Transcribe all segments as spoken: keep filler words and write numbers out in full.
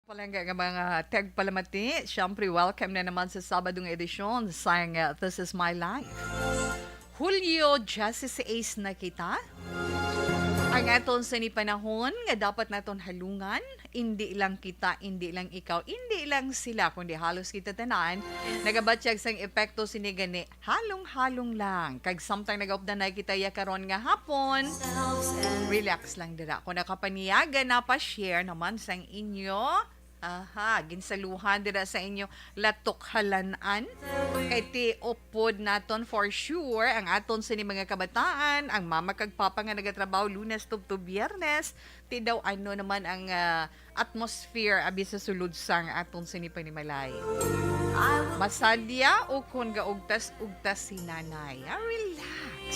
Palangga nga mga tagpalamati, siyempre, welcome na naman sa Sabado nga edisyon sang, uh, This Is My Life. Hulyo diyesisais na kita. Ang aton sini panahon nga dapat naton halungan, indi lang kita, indi lang ikaw, indi lang sila, kundi halos kita tanan nagabatyag sang epekto sini gani. Halong-halong lang. Kag samtang nagaupdanay kita ya karon nga hapon, relax lang dira. Kung nakapaniyaga na, pa-share naman sang inyo, aha, ginsaluhan dira sa inyo latok halanan. Kay ti upod naton for sure ang aton sini mga kabataan, ang mama kag papa nga nagatrabaho Lunes tubtob Biyernes, ti daw ano naman ang, ah, atmosphere abi sa sulod sang aton sini panimalay. Masadya o kon gaugtas-ugtas si nanay. Ah, relax.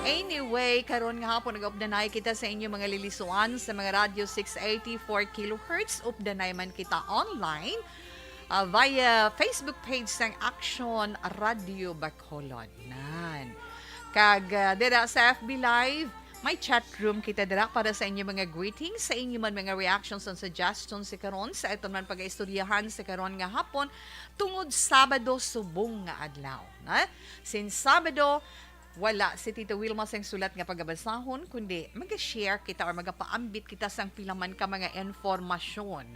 Anyway, karon nga hapon nagaupdanay kita sa inyo mga lilisuan sa mga radyo six eighty-four kilohertz. Updanay man kita online, ah, via Facebook page sang Action Radio Bacolod. Nan. Kag, ah, dira sa F B Live, may chat room kita dira para sa inyo mga greetings, sa inyo man mga reactions and suggestions sa karon, sa aton man pag-istoryahan sa karon nga hapon, tungod Sabado subong nga adlaw. Na? Since Sabado, wala si Tita Wilma sang sulat nga pagabasahon, kundi mag-share kita or magapaambit kita sang pila man ka mga informasyon.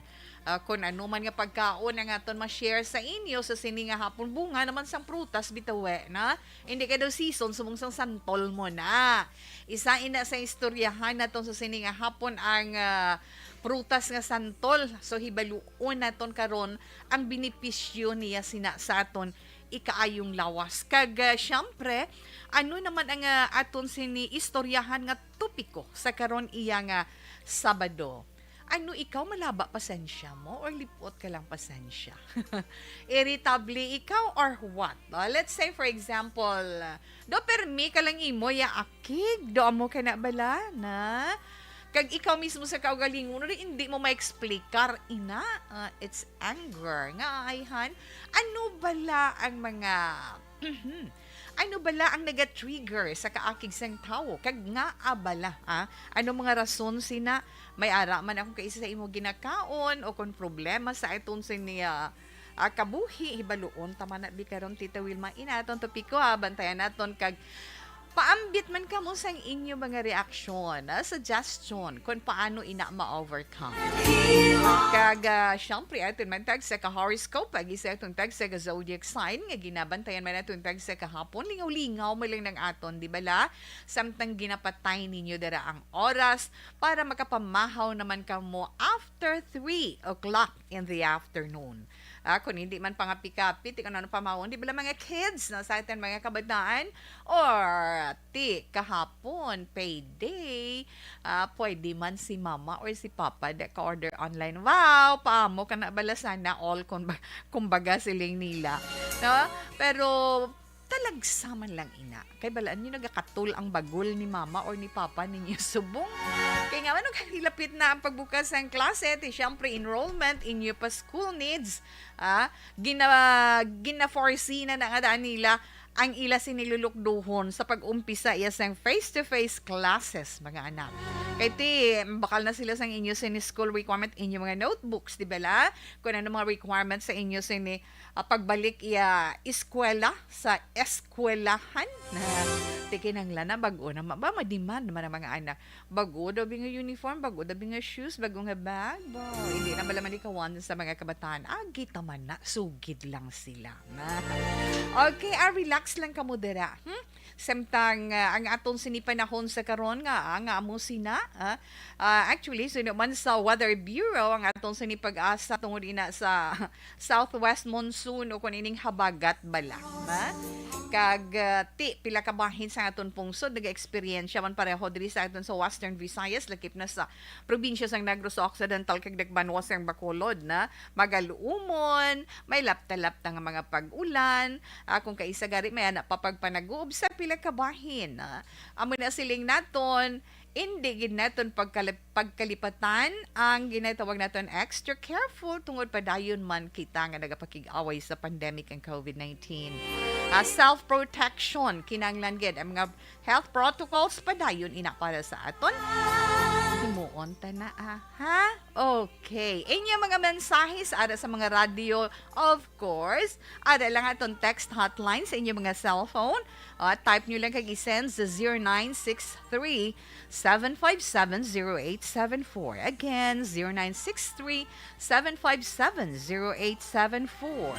Ah, kung ano man nga pagkaon ang aton ma-share sa inyo sa sini nga hapon, bunga naman sang prutas, bitaw, eh, na? Hindi kay daw season, subong sang santol mo na. Isa ina sa istoryahan naton sa sini nga hapon ang, ah, prutas nga santol. So, hibaluon naton karon ang benepisyo niya sina sa aton ikaayong lawas. Kag, ah, siyempre, ano naman ang, ah, aton sini istoryahan nga topiko sa karon iya nga Sabado? Ano ikaw, malaba pasensya mo or lipot ka lang pasensya? Irritable ikaw or what? Ah, let's say, for example, ah, do permi ka lang imo ya akig, do amo ka na bala na? Kag ikaw mismo sa kaugalingon, rin hindi mo ma-explicar, ina, ah, it's anger. Nga, ayhan, ano bala ang mga, mhm, ano bala ang naga-trigger sa kaakig sang tawo? Kag ngaa bala, ah? Ano mga rason sina? May ara man akong kaisa sa imo ginakaon o kon problema sa aton sini, ah, ah, kabuhi, hibaluon ta man na bi karon, Tita Wilma. Ina aton topiko, ha, bantayan naton kag paambit man kamo sang inyo mga reaksyon, ah, suggestion kung paano ina ma-overcome. Kag, ah, syempre, aton man tag sa ka-horoscope, agi sa aton tag sa ka-zodiac sign nga ginabantayan man aton tag sa kahapon. Lingaw-lingaw man lang nang aton, di bala? Samtang ginapatay ninyo dara ang oras para makapamahaw naman kamo after three o'clock in the afternoon. Ah, kung hindi man pangapi-kapi, ti kung ano pamawon, di bala mga kids na sa atin mga kabataan, or ti kahapon, payday, ah, pwede man si mama or si papa da ka-order online. Wow! Paamo ka na bala sana all, kung ba-, kumbaga siling nila. No? Pero talagsa man lang ina. Kay balaan niyo nagakatol ang bagol ni mama or ni papa ninyo subong. Kay nga, ano, kay lapit na ang pagbukas ng klase, ti syempre enrollment, inyo pa school needs, ah, gina-, gina-foresee na na nga daan nila ang ila sinilulukduhon sa pag-umpisa iya sang face-to-face classes, mga anak. Kay ti, bakal na sila sang inyo sini school requirement, inyo mga notebooks, di bala? Kung ano mga requirements sa inyo sini, ah, pagbalik iya eskwela sa eskwelahan. Ti kinahanglan na bag-o na ma-, ba, ma-demand naman ang mga anak. Bag-o daw bi nga uniform, bag-o daw bi nga shoes, bag-o nga bag. Ba, hindi na bala malikawan sa mga kabataan. Agi ta man na, sugid lang sila. Okay, ah, relax lang kamo dira. Hmm? Samtang, ah, ang aton sini panahon sa karon nga, ah, nga amo sina, ah, ah, actually, suno man sa Weather Bureau, ang aton sini pag-asa tungod ina sa southwest monsoon o kung ining habagat bala, ba? Kag, ah, ti, pila ka bahin sa aton pungsod, nag-eksperyensya man pareho diri sa aton sa Western Visayas, lakip na sa probinsya sang Negros Occidental kag Tacloban, sang Bacolod na, magaluumon, may lapta-lapta nga mga pag-ulan, ah, kung kaisa gari may ana pa pagpanaguob sa pila ka bahin, ah. Amo na siling naton, indi gid naton pagkalip-, pagkalipatan ang ginatawag naton extra careful tungod padayon man kita nga nagapakig-away sa pandemic ang COVID nineteen. Ah, self-protection, kinahanglan gid ang mga health protocols padayon ina para sa aton. Himuon ta na, ah. Ha? Okay. Inyo mga mensahe sa ara sa mga radyo, of course. Ara lang aton text hotline sa inyo mga cellphone. Ah, type nyo lang kag i-send sa zero nine six three, seven five seven, zero eight seven four. Again, zero nine six three, seven five seven, zero eight seven four.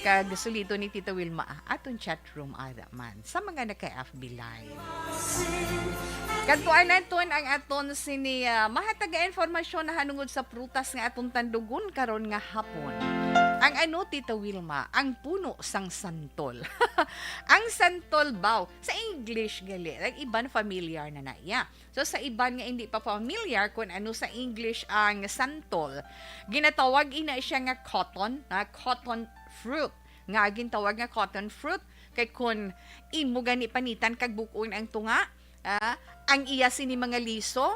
Kag suliton ni Tita Wilma, ah, aton chat room ara man sa mga naka-F B Live. Kadtuan naton ang aton sini, ah, mahatag nga informasyon nahanungod sa prutas nga aton tandugon karon nga hapon. Ang ano, Tita Wilma, ang puno sang santol. Ang santol baw, sa English gali, ang iban familiar na na iya. So sa iban nga hindi pa familiar kung ano sa English ang santol, ginatawag ina siya nga cotton, na cotton fruit. Nga gintawag nga cotton fruit kay kun imo gani panitan kag buk-on ang tunga, ah, ang iya sini mga liso,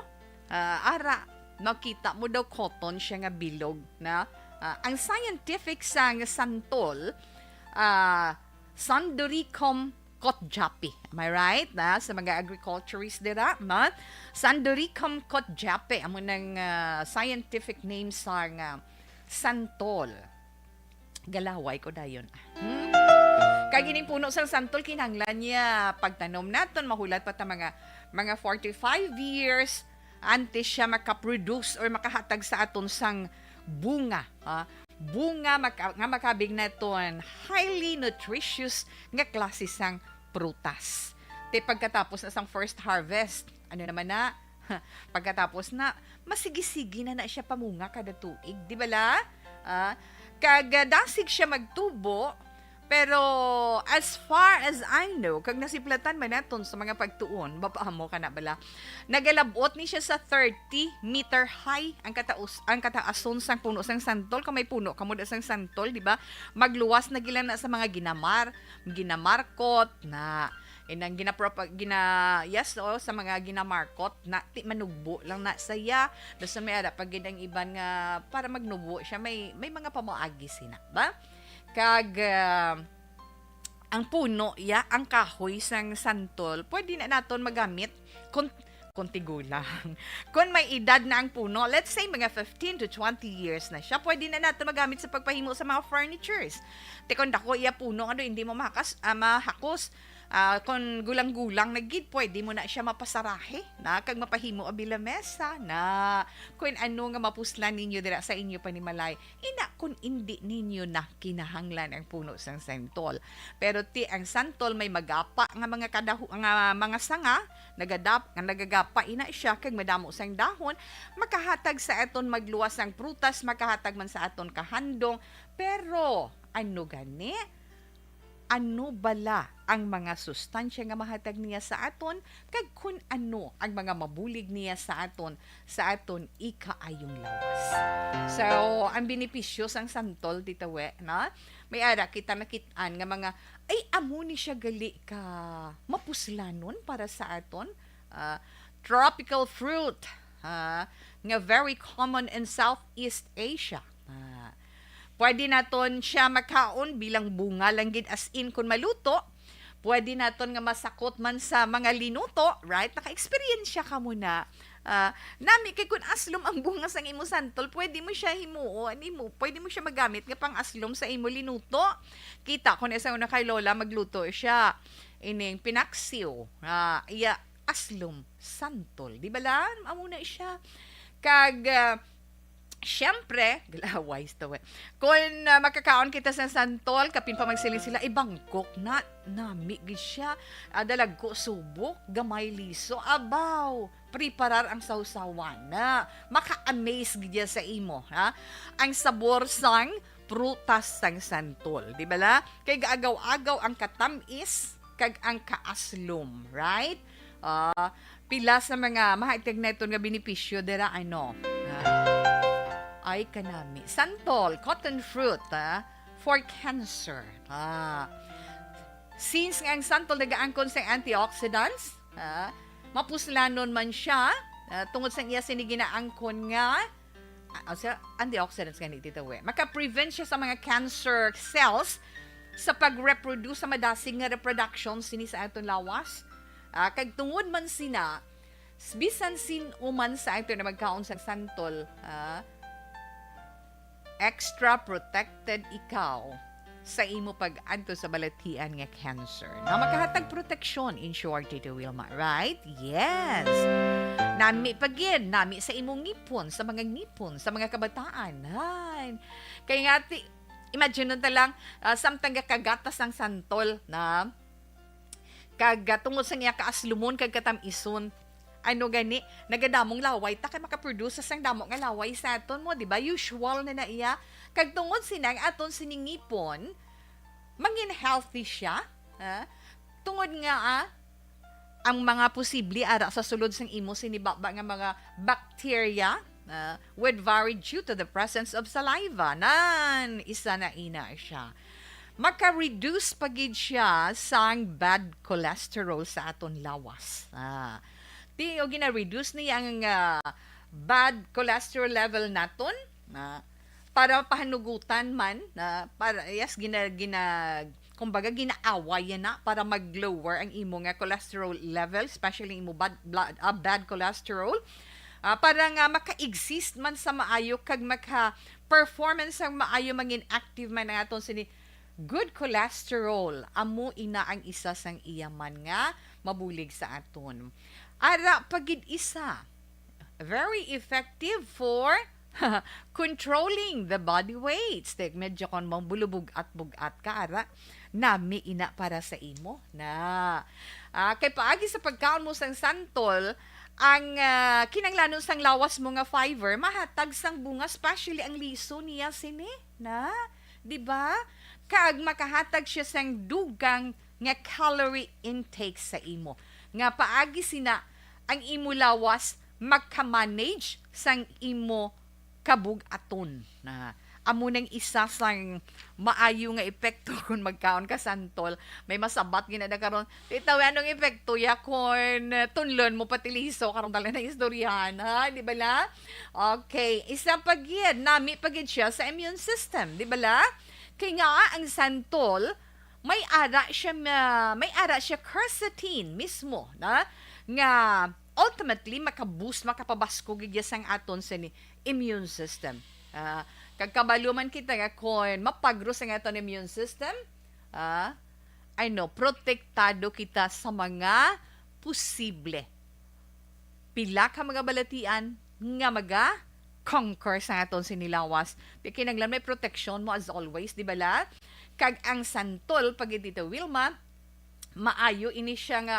ah, ara, makita mo daw cotton siya nga bilog na. Ah, ang scientific sang santol, ah, Sanduricum cotjapi. Am I right? Na sa mga agriculturist dira, na Sanduricum cotjapi amo nang, ah, scientific name sang, ah, santol. Galaway ko dayon. Hmm? Kag ining puno sang santol, kinahanglan niya pagtanom naton, mahulat pa ta mga, mga forty-five years antes siya makaproduce or makahatag sa aton sang bunga. Ah, bunga maka-, nga makabig naton highly nutritious nga klase sang prutas. Te pagkatapos na sang first harvest, ano naman na? Pagkatapos na, masigi-sigi na na siya pamunga kada tuig, di ba la? Ah, kag, ah, dasig siya magtubo, pero as far as I know, kag nasiplatan man naton sa mga pagtuon, bapamo ka na bala, nagalabot ni siya sa thirty meter high ang kataus ang kataason sang puno sang santol. Kung may puno kamo da sang santol, di ba? Magluwas na gila na sa mga ginamar, ginamarkot na inang ginapropag gina yes, o sa mga ginamarkot na ti manugbo lang na saya. Basta may ara pag ang iban nga para magnubo siya, may may mga pamaagi sina ba? Kag, ah, ang puno, ya, ang kahoy sang santol, pwede na naton magamit kung, kung tigulang. Kung may edad na ang puno, let's say mga fifteen to twenty years na siya, pwede na naton magamit sa pagpahimo sa mga furnitures. Te kung dako iya puno, ano, hindi mo mahakas, ah, mahakos. Ah, kung gulang-gulang na gid, pwede mo na siya mapasarahe na kag mapahimo abi lamesa na kung ano nga mapuslan ninyo dira sa inyo panimalay. Ina, kung indi ninyo na kinahanglan ang puno sang santol. Pero ti ang santol may magapa nga mga kadahu-, nga mga sanga, nagadap-, nga nagagapa ina siya kag madamo sang dahon, makahatag sa aton magluwas sang prutas, makahatag man sa aton kahandong. Pero ano gani? Ano bala ang mga sustansya nga mahatag niya sa aton, kag kun ano ang mga mabulig niya sa aton, sa aton ikaayong lawas? So, ang benepisyo sang santol, Tita We, na may ara kita nakit-an nga mga, ay, amo ni siya gali ka mapuslanon para sa aton, ah, tropical fruit, ah, nga very common in Southeast Asia. Ah, pwede naton siya makaon bilang bunga lang gid, as in, kun maluto. Pwede naton nga masakot man sa mga linuto, right? Naka-eksperyensya ka mo na. Ah, nami kay kun aslom ang bunga sang imo santol, pwede mo siya himuon, imo, pwede mo siya magamit nga pang-aslom sa imo linuto. Kita ko na sa una kay Lola, magluto siya ining pinaksiw. Ah, iya, aslom santol. Di ba, La? Amo na siya. Kag, ah, siyempre, wise to, eh. Kung, ah, makakaon kita sa santol, kapin pa magsiling sila, "Ay, bangkok na, nami gid siya. Ah, dalagko subok, gamay liso." Abaw, preparar ang sawsawan na maka-amaze gid yan sa imo, ha? Ang sabor sang prutas sang santol, di ba, La? Kay gaagaw-agaw ang katamis kag ang kaaslom, right? Ah, pila sa mga mahatag naton nga benepisyo dira, ano? Ah, ay, kanami. Santol, cotton fruit, ah, for cancer. Ah, since nga ang santol nagaangkon sa antioxidants, ah, mapuslanon man siya, ah, tungod sa iya sini ginaangkon nga, ah, sa antioxidants gani, Tita We. Maka-prevent siya sa mga cancer cells sa pag-reproduce sa madasig nga reproduction sini sa aton lawas. Ah, kag tungod man sina Bisan sin-o man sa ato na magkaon sa santol, ah, extra protected ikaw sa imo pag-adto sa balatian nga cancer. Na makahatag proteksyon, in short, Tito Wilma, right? Yes. Nami pa gid, nami sa imong ngipon, sa mga ngipon, sa mga kabataan. Hay. Kay nga, ti, imagine ta lang, ah, samtang gakagatas ang santol na kag, ah, tungod sa iya kaaslumon kag katam-ison, ano gani, nagadamong laway ta kay makaproduce sang damo nga laway sa aton mo, di ba? Usual na na iya. Kag tungod sina ang aton sini ngipon, mangin healthy siya, ha? Tungod nga, ah, ang mga posible ara sa sulod sang imo sini baba nga mga bacteria, ah, would vary due to the presence of saliva. Nan, isa na ina siya. Maka-reduce pa gid siya sang bad cholesterol sa aton lawas. Ah. Ti, o gina-reduce niya ang, ah, bad cholesterol level naton, ah, para pahanugutan man, na para, yes, gina-, gina-, kumbaga, ginaaway yan na para mag-lower ang imo nga cholesterol level, especially imo bad blood, ah, bad cholesterol. Ah, para nga maka-exist man sa maayo kag maka-performance ang maayo, mangin active man ang aton sini good cholesterol. Amo ina ang isa sang iya man nga mabulig sa aton. Ara pa gid isa, very effective for controlling the body weight. Tek, medyo kon mabulubog-at-bugat ka, ara, nami ina para sa imo na. Ah, kay paagi sa pagkaon mo sang santol, ang, ah, kinahanglanon sang lawas mo nga fiber, mahatag sang bunga, especially ang liso niya sini, na, di ba? Kag makahatag siya sang dugang nga calorie intake sa imo, nga paagi sina ang imo lawas maka-manage sang imo kabug-aton. Na, amo nang isa sang maayo nga epekto kon magkaon ka santol. May masabat gina na karon, "Tita, anong epekto ya kon, eh, tunlon mo pati liso?" Karon tala na istoryahan, ha? Di ba la? Okay, isa pa gid, nami pa gid siya sa immune system, di ba la? Kay nga ang santol, may ara siya ma-, may ara siya quercetin mismo, na, nga ultimately makaboost, makapabasko gid ya sang aton sa ni-, immune system. Ah, kag kabalo man kita nga kon mapagros ang aton immune system, ah, ano, protektado kita sa mga posible pila ka mga balatian nga maga-conquer sa aton sini lawas. Di kinahanglan may proteksyon mo as always, di ba la? Kag ang santol, pa gid, Tita Wilma, maayo ini siya nga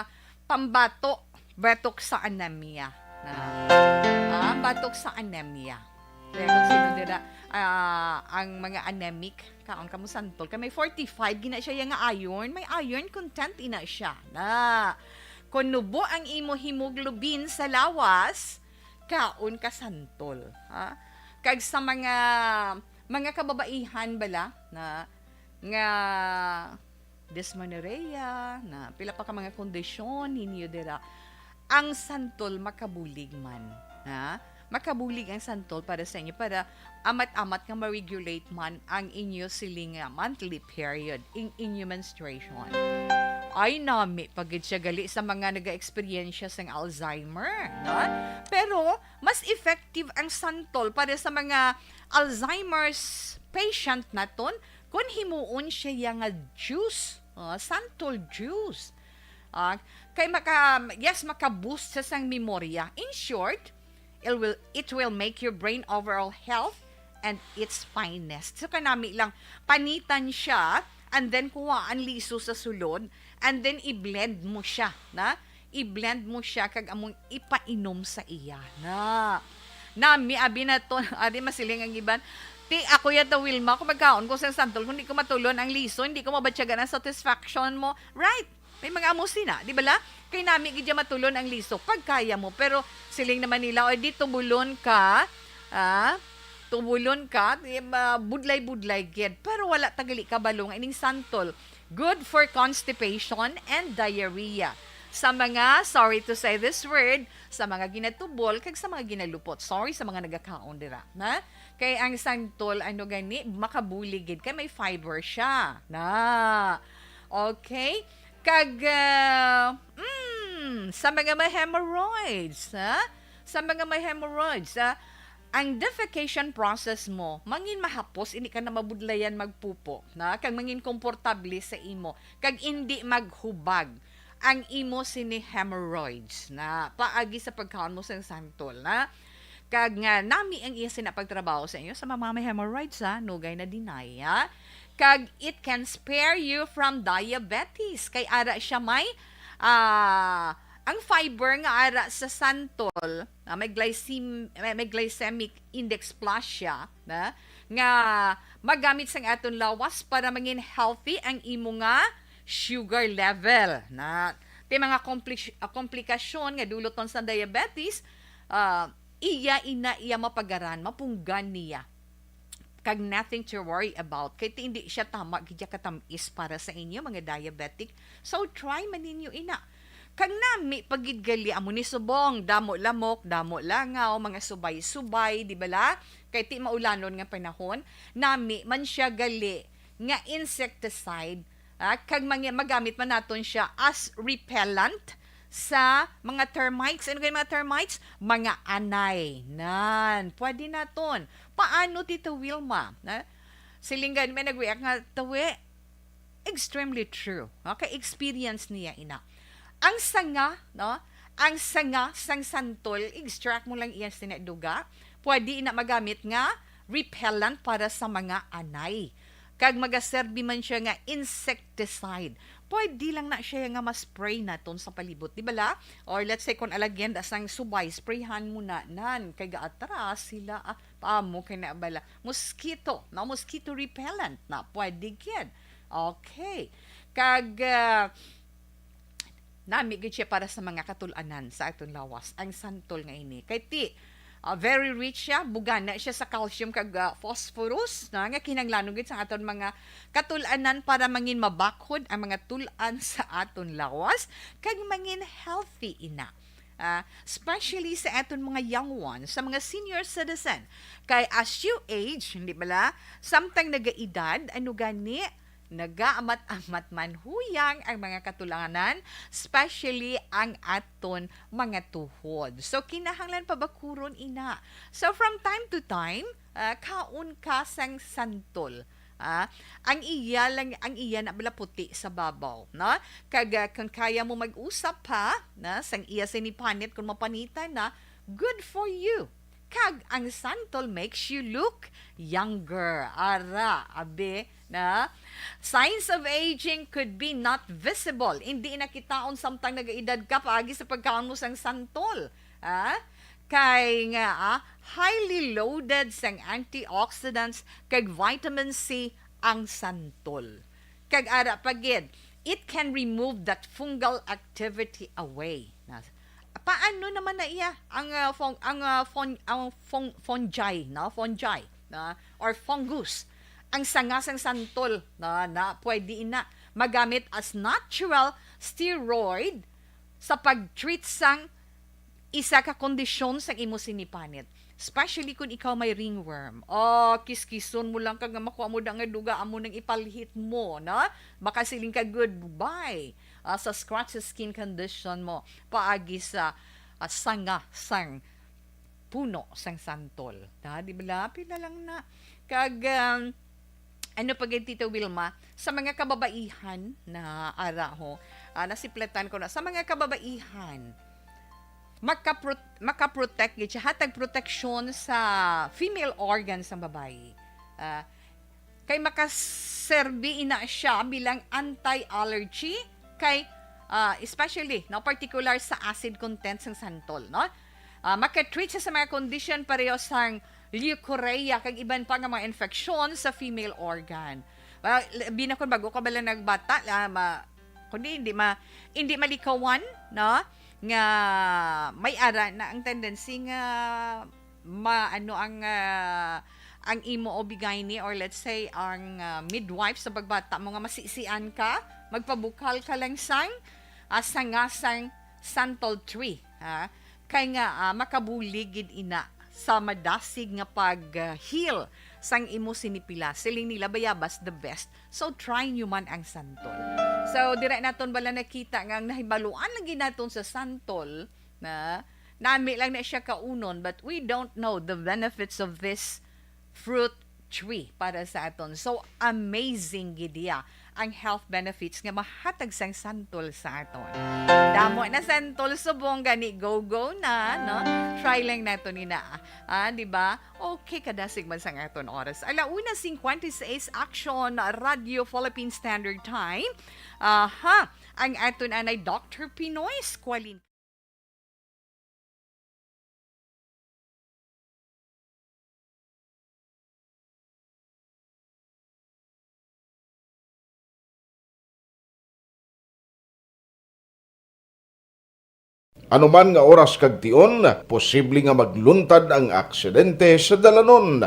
pambato, batok sa anemia. Na, ah, batok sa anemia. Kaya kung sino dira, ah, ang mga anemic, kaon kamo santol. Kay may forty-five gina siya ya nga iron. May iron content ina siya. Na, kung nubo ang imo hemoglobin sa lawas, kaon ka santol, ha? Kag sa mga, mga kababaihan bala na, nga dysmenorrhea, na pila pa ka mga kondisyon ninyo dira, ang santol makabulig man, ha? Makabulig ang santol para sa inyo, para amat-amat nga ma-regulate man ang inyo siling nga monthly period, in inyo menstruation. Ay, nami pa gid siya gali sa mga naga-eksperyensya sang Alzheimer, no? Pero mas effective ang santol para sa mga Alzheimer's patient naton kung himuon siya ya nga juice, ah, santol juice. Ah, kay maka-, yes, maka-boost siya sang memorya. In short, it will, it will make your brain overall health and its finest. So, kanami lang, panitan siya, and then kuha ang liso sa sulod, and then i-blend mo siya, na? I-blend mo siya, kag among ipainom sa iya, na? Nami, abi na to, ari masiling ang iban, "Ti, ako ya to, Wilma, kung magkaon ko sa santol, kung di ko matulon ang liso, hindi ko mabatyagan ang satisfaction mo." Right? May mga amo sina, di ba la? Kay nami gid ya matulon ang liso, pagkaya mo. Pero siling naman nila, "Oy, di tubulon ka, ah, tubulon ka, di ba, budlay-budlay gid." Pero wala ta gali kabalo nga ining santol good for constipation and diarrhea. Sa mga, sorry to say this word, sa mga ginatubol kag sa mga ginalupot. Sorry sa mga nagakaon dira, na? Kay ang santol, ano gani, makabulig gid kay may fiber siya, na. Okay? Kag, ah, mm, Mm, sa mga may hemorrhoids, ha? Sa mga may hemorrhoids, ha? Ang defecation process mo, mangin mahapos, hindi ka na mabudlayan magpupo, na? Kag mangin komportable sa imo, kag hindi maghubag ang imo sini hemorrhoids, na? Paagi sa pagkaon mo sang santol, na? Kag nga nami ang iya sina pagtrabaho sa inyo, sa mga may hemorrhoids, ha? Nugay na dinay, ha? Kag it can spare you from diabetes. Kay ara siya may, ah, ang fiber nga ara sa santol, ah, may glycem-, may, may glycemic index plus siya, na, nga magamit sang aton lawas para mangin healthy ang imo nga sugar level, na. Ti mga komplik-, ah, komplikasyon nga duluton sa diabetes, ah, iya ina iya mapagaran, mapunggan niya. Kag nothing to worry about. Kay ti hindi siya tama gid ya katamis para sa inyo, mga diabetic. So, try man ninyo ina. Kag nami pa gid gali, amo ni subong, damo lamok, damo langaw, mga subay-subay, di bala? Kay ti maulanon nga panahon, nami man siya gali nga insecticide, ah, kag mangi-, magamit man naton siya as repellent sa mga termites. Ano kay mga termites? Mga anay. Nan, pwede naton. Paano, Tita Wilma? Na, siling gani may nag-react nga, "Tawi, extremely true." Okay, experience niya ina. Ang sanga, no? Ang sanga sang santol, extract mo lang iya sa duga. Pwede ina magamit nga repellent para sa mga anay. Kag magaserbi man siya nga insecticide. Pwede lang na siya nga ma-spray naton sa palibot, di bala? Or let's say, kung alagyan da sang subay, sprayhan mo na nan. Kay gaatras sila, ah, paamo kay na bala. Mosquito, no? Mosquito repellent na. Pwede gid. Okay. Kag, ah, nami gid siya para sa mga katul-anan sa aton lawas, ang santol nga ini. Kay ti, ah, very rich siya, bugana siya sa calcium kag, ah, phosphorus, na, nga kinahanglanon gid sa aton mga katul-anan para mangin mabakhod ang mga tul-an sa aton lawas kag mangin healthy ina. Ah, especially sa aton mga young ones, sa mga senior citizen. Kay as you age, hindi bala, samtang nagaedad, ano gani, nagaamat-amat man huyang ang mga katul-anan, especially ang aton mga tuhod. So, kinahanglan pabakuron ina. So, from time to time, ah, kaon ka sang santol. Ah, ang iya lang, ang iya na bala puti sa babaw, no? Kag, ah, kung kaya mo mag-usap pa, na, sang iya sini panit, kung mapanitan na, good for you. Kag ang santol makes you look younger. Ara, abi, na? Signs of aging could be not visible. Hindi na kitaon samtang nagaedad ka paagi sa pagkaon mo sang santol. Ah? Kay nga, ah, highly loaded sang antioxidants kag vitamin C ang santol. Kag ara pa gid, it can remove that fungal activity away. Na, paano naman na iya ang, ah, fung-, ang, ah, fun-, ang fung-, fungi, no? Fungi, no? Or fungus. Ang sanga sang santol, no? Na pwede ina magamit as natural steroid sa pag-treat sang isa ka kondisyon sang imo sinipanit. Especially kung ikaw may ringworm. Oh, kiskison mo lang kag nga makuha mo da nga duga, amo nang ipalhit mo, no? Makasiling ka goodbye, ah, sa scratch skin condition mo paagi sa, ah, sanga sang puno sang santol. Ha, di ba? Pila lang na. Kag, um, ano pa gid, Tita Wilma, sa mga kababaihan na ara ho, ah, nasiplatan ko na, sa mga kababaihan, makapro-, makaprotect gid siya, hatag proteksyon sa female organ sang babayi. Ah, kay makaserbi ina siya bilang anti-allergy kay, ah, especially, no, particular sa acid content sang santol, no? Ah, makatreat siya sa mga kondisyon pareho sang leukorrhea kag iban pa nga mga infeksyon sa female organ. Well, labi na kung bago ka bala nagbata, ah, ma-, kundi hindi ma-, hindi malikawan, no? Nga may ara na ang tendency nga ma-, ano ang, ah, ang imo O B G Y N or let's say ang, ah, midwife sa pagbata mo nga masisian ka, magpabukal ka lang sang, ah, sanga sang santol tree, ha? Kay nga, ah, makabulig gid ina sa madasig nga pag, ah, heal sang imo sinipila. Siling nila, bayabas the best. So, try nyo man ang santol. So, dira naton bala nakita nga ang nahibaluan lagi naton sa santol na nami lang na siya kaunon, but we don't know the benefits of this fruit tree para sa aton. So, amazing gid iya ang health benefits nga mahatag sang santol sa aton. Damo na santol subong gani, go-go na, no? Try lang naton ina. Ah, di ba? Okay, kadasig man sang aton oras. Ala una cincuenta y seis, Action Radio Philippine Standard Time. Aha, ang aton anay Doctor Pinoy Squalin. Ano man nga oras kag tion, posible nga magluntad ang aksidente sa dalanon.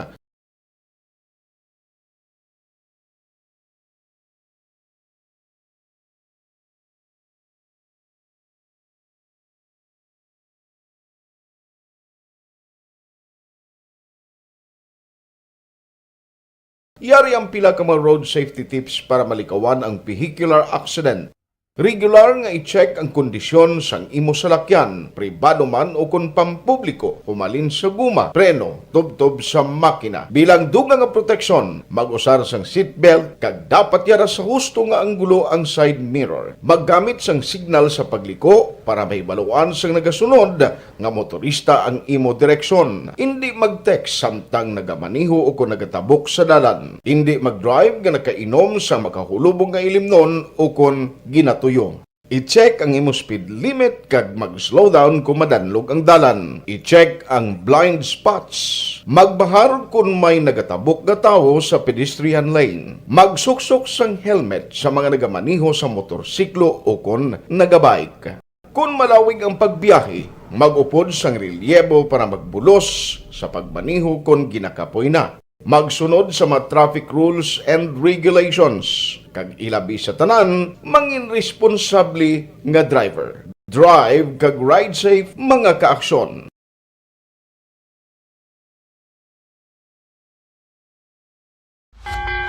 Yari ang pila ka mga road safety tips para malikawan ang vehicular accident. Regular nga i-check ang kondisyon sang imo salakyan, pribado man o kon pampubliko, humalin sa guma, preno, tubtob sa makina. Bilang dugang nga proteksyon, mag-usar sang seatbelt kag dapat yara sa husto nga anggulo ang side mirror. Maggamit sang signal sa pagliko para mahibaluan sang nagasunod nga motorista ang imo direksyon. Indi mag-text samtang nagamaneho o kon nagatabok sa dalan. Indi mag-drive nga nakainom sa makahulubong nga ilimnon o kon ginatuyo. I-check ang imo speed limit kag mag-slow down kon madanlog ang dalan. I-check ang blind spots. Magbahar kon may nagatabok nga tawo sa pedestrian lane. Magsuksok sang helmet sa mga nagamaneho sa motorsiklo o kon nagabike. Kon malawig ang pagbiyahe, mag-upod sang relyebo para magbulos sa pagmaneho kon ginakapoy na. Magsunod sa mga traffic rules and regulations, kag ilabi sa tanan, mangin responsable nga driver. Drive kag ride safe, mga kaaksyon.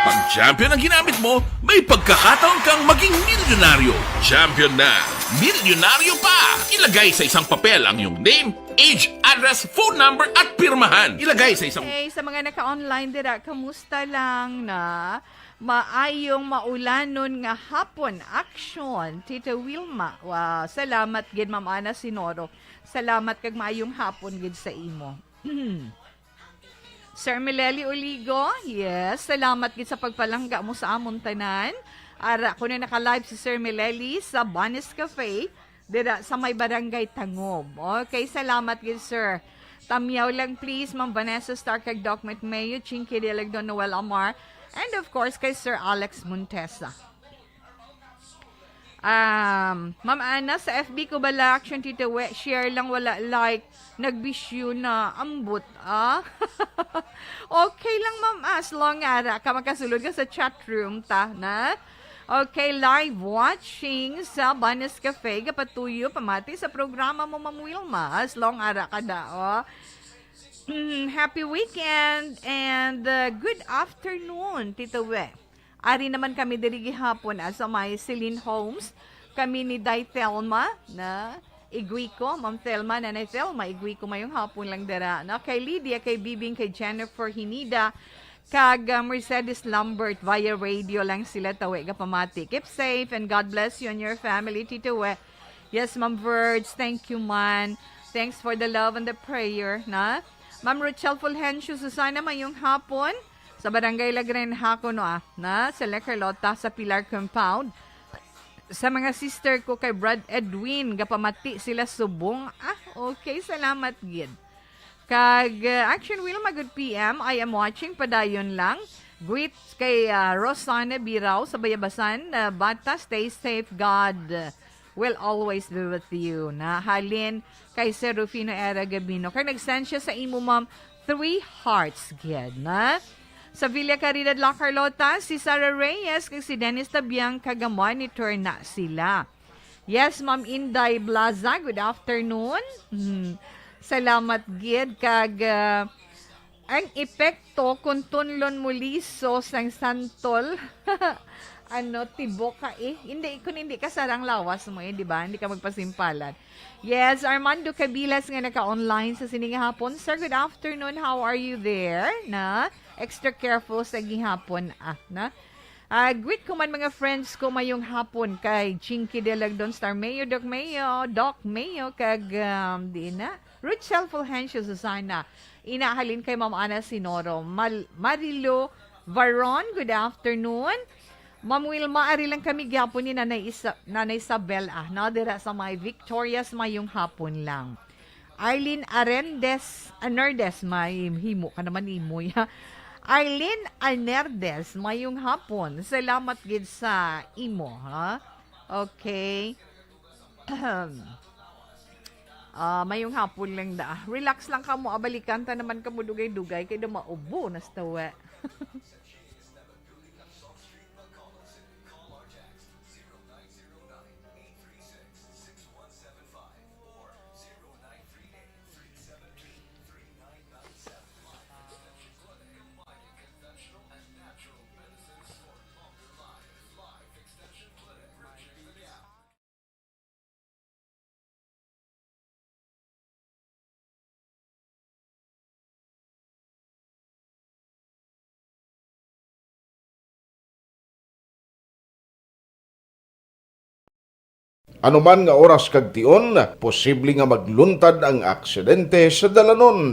Pag champion ang ginamit mo, may pagkakataon kang maging milyonaryo. Champion na, milyonaryo pa! Ilagay sa isang papel ang iyong name, age, address, phone number, at pirmahan. Ilagay sa isang Okay, sa mga naka-online dira, kamusta lang na? Maayong maulanon nga hapon, action, Tita Wilma. Wow, salamat gid, Ma'am Ana Sinoro. Salamat kag maayong hapon gid sa imo. Sir Mileli Oligo, yes, salamat gid sa pagpalangga mo sa amon tanan. Ara, kuno naka-live si Sir Mileli sa Banis Cafe, dira sa may Barangay Tangob. Okay, salamat gid, sir. Tamyaw lang, please, Ma'am Vanessa Star kag Doc Mayo, Chinky Dilag, Don Noel Amar, and of course, kay Sir Alex Montesa. Um, Ma'am Ana, sa F B ko bala, action, Tita We, share lang, wala like, nagbisyo na, ambot, ah. Okay lang, Ma'am, as long ara ka makasulod ka sa chat room, ta, na? Okay, live watching sa Banes Cafe, kapatuyo, pamati sa programa mo, Ma'am Wilma, as long ara ka na, oh. Mm, happy weekend and, uh, good afternoon, Tita We. Ari naman kami diri gihapon, ah, sa may Celine Homes. Kami ni Day Thelma na Iguico, Ma'am Thelma, Nanay Thelma Iguico, mayong hapon lang dira, no? Kay Lydia, kay Bibing, kay Jennifer Hinida, kag, ah, Mercedes Lambert, via radio lang sila tawi gapamati. Keep safe and God bless you and your family, Tito We. Yes, Ma'am Verge, thank you man. Thanks for the love and the prayer, na? Ma'am Rochelle Fulgencio, Susana, mayong hapon. Sa Barangay Lagren, Haco, no, ah, na, sa La Carlota, sa Pilar Compound. Sa mga sister ko kay Brad Edwin, gapamati sila subong. Ah, okay, salamat gid. Kag, uh, Action Wilma, good P M. I am watching, padayon lang. Greet kay, uh, Rosana Birao sa Bayabasan, uh, Bata, stay safe. God, uh, will always be with you. Na halin kay Sir Rufino Era Gabino. Kay nag-send siya sa imo, ma'am, three hearts gid, na? Sa Villa Caridad, La Carlota, si Sarah Reyes kag si Dennis Tabiang, kaga-monitor na sila. Yes, Ma'am Inday Blaza, good afternoon. Hmm. Salamat gid kag, ah, ang epekto kung tunlon mo liso sang santol. Ano, tibok ka eh. Hindi, kung hindi ka sarang lawas mo eh, di ba? Hindi ka magpasimpalan. Yes, Armando Cabilas nga naka-online sa sining hapon. Sir, good afternoon. How are you there? Na? Extra careful sa gihapon, ah, na? Ah, greet ko man mga friends ko mayong hapon kay Chinky Delagdon, Star Mayo, Doc Mayo, Doc Mayo, kag, um, di na? Ruchel Fulgencio Susana. Ina halin kay Ma'am Ana Sinoro. Mal-, Marilo Varon, good afternoon. Ma'am Wilma, ari lang kami gyapon ni Nanay Isa-, Nanay Isabel, ah, no? Dira sa may Victorias, mayong hapon lang. Arlene Arendes, Anerdes, may himo ka naman imo, ya. Arlene Anerdes, mayong hapon. Salamat gid sa imo, ha? Okay. Ah, mayong hapon lang da. Relax lang kamo, abalikan ta naman kamo dugay-dugay kay da maubo na sa tawa. Anuman nga oras kag tion, posible nga magluntad ang aksidente sa dalanon.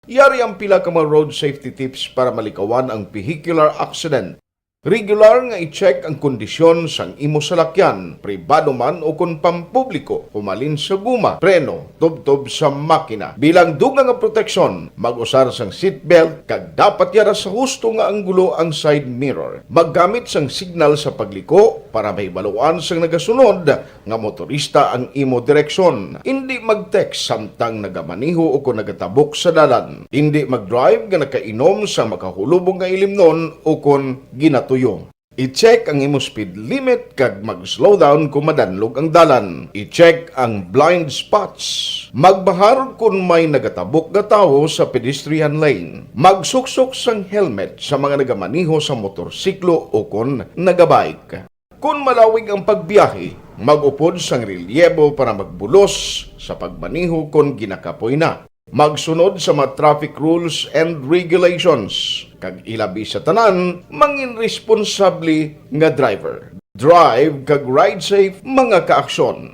Yari ang pila ka mga road safety tips para malikawan ang vehicular accident. Regular nga i-check ang kondisyon sang imo salakyan, pribado man o kon pampubliko, humalin sa guma, preno, tubtob sa makina. Bilang dugang nga proteksyon, mag-usar sang seatbelt kag dapat yara sa husto nga anggulo ang side mirror. Maggamit sang signal sa pagliko para mahibaluan sang nagasunod nga motorista ang imo direksyon. Indi mag-text samtang nagamaneho o kon nagatabok sa dalan. Indi mag-drive nga nakainom sa makahulubong nga ilimnon o kon ginatuyo. I-check ang imo speed limit kag mag-slow down kon madanlog ang dalan. I-check ang blind spots. Magbahar kon may nagatabok nga tawo sa pedestrian lane. Magsuksok sang helmet sa mga nagamaneho sa motorsiklo o kon nagabike. Kon malawig ang pagbiyahe, mag-upod sang relyebo para magbulos sa pagmaneho kon ginakapoy na. Magsunod sa mga traffic rules and regulations, kag ilabi sa tanan, mangin responsable nga driver. Drive kag ride safe, mga kaaksyon.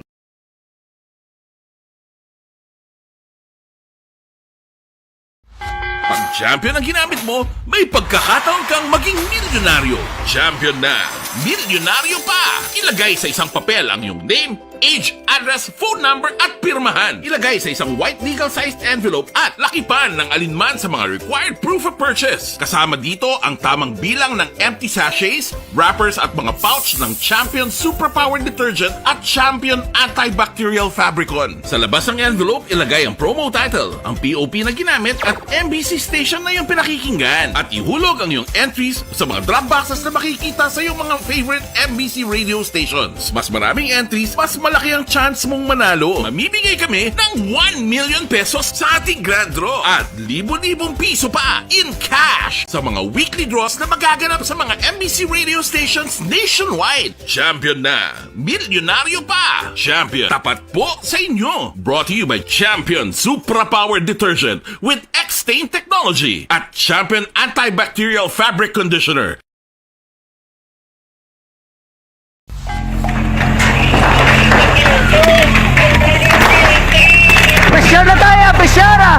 Pag champion ang ginamit mo, may pagkakataon kang maging milyonaryo. Champion na, milyonaryo pa! Ilagay sa isang papel ang iyong name, age, address, phone number, at pirmahan. Ilagay sa isang white legal-sized envelope at lakipan ng alinman sa mga required proof of purchase. Kasama dito ang tamang bilang ng empty sachets, wrappers at mga pouch ng Champion Suprapower Detergent at Champion Antibacterial Fabricon. Sa labas ng envelope, ilagay ang promo title, ang P O P na ginamit at M B C station na iyong pinakikinggan. At ihulog ang iyong entries sa mga drop boxes na makikita sa iyong mga favorite M B C radio stations. Mas maraming entries, mas malaki ang chance mong manalo. Mamimigay kami ng one million pesos sa ating grand draw at libo-libong piso pa in cash sa mga weekly draws na magaganap sa mga M B C radio stations nationwide. Champion na! Milyonaryo pa! Champion, tapat po sa inyo! Brought to you by Champion Supra Power Detergent with X-Stain Technology at Champion Antibacterial Fabric Conditioner. Pressure na tayo! Pressure na!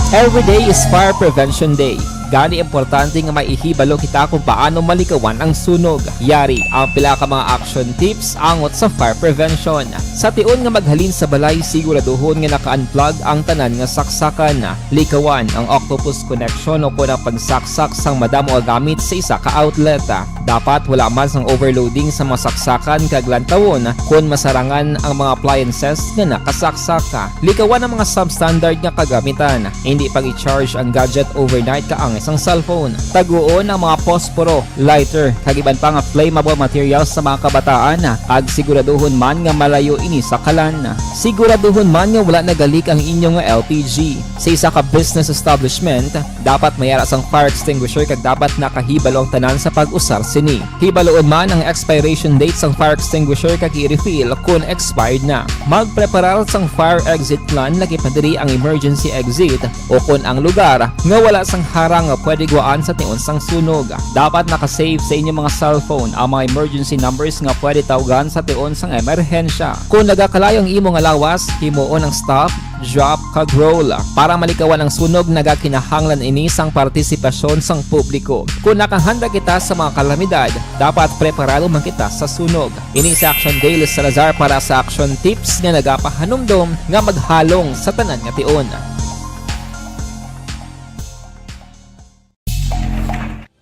Every day is Fire Prevention Day. Gani, importante nga maihibalo kita kung paano malikawan ang sunog. Yari ang pila ka mga action tips angot sa fire prevention. Sa tion nga maghalin sa balay, siguraduhon nga naka-unplug ang tanan nga saksakan. Likawan ang octopus connection o kon ang pagsaksak sang madamo nga gamit sa isa ka outlet. Dapat wala man sang overloading sa mga saksakan kag lantawon kon masarangan ang mga appliances nga nakasaksak. Likawan ang mga substandard nga kagamitan. Hindi pag-i-charge ang gadget overnight kaangay sang cellphone. Taguon ang mga posporo, lighter, kag iban pa nga flammable materials sa mga kabataan, kag siguraduhon man nga malayo ini sa kalan. Siguraduhon man nga wala nagalik ang inyo nga L P G. Sa isa ka business establishment, dapat may ara sang fire extinguisher kag dapat nakahibalo ang tanan sa pag-usar sini. Hibaluon man ang expiration date sang fire extinguisher kag i-refill kon expired na. Magpreparar sang fire exit plan, lakip na diri ang emergency exit o kon ang lugar nga wala sang harang nga pwede gwaan sa tion sang sunog. Dapat naka-save sa inyo mga cellphone ang mga emergency numbers nga pwede tawgan sa tion sang emerhensya. Kon nagakalayo ang imo nga lawas, himuon ang stop, drop, kag roll. Para malikawan ang sunog, nagakinahanglan ini sang partisipasyon sang publiko. Kon nakahanda kita sa mga kalamidad, dapat preparado man kita sa sunog. Ini si Action Dale Salazar para sa Action Tips nga nagapahanumdom nga maghalong sa tanan nga tion.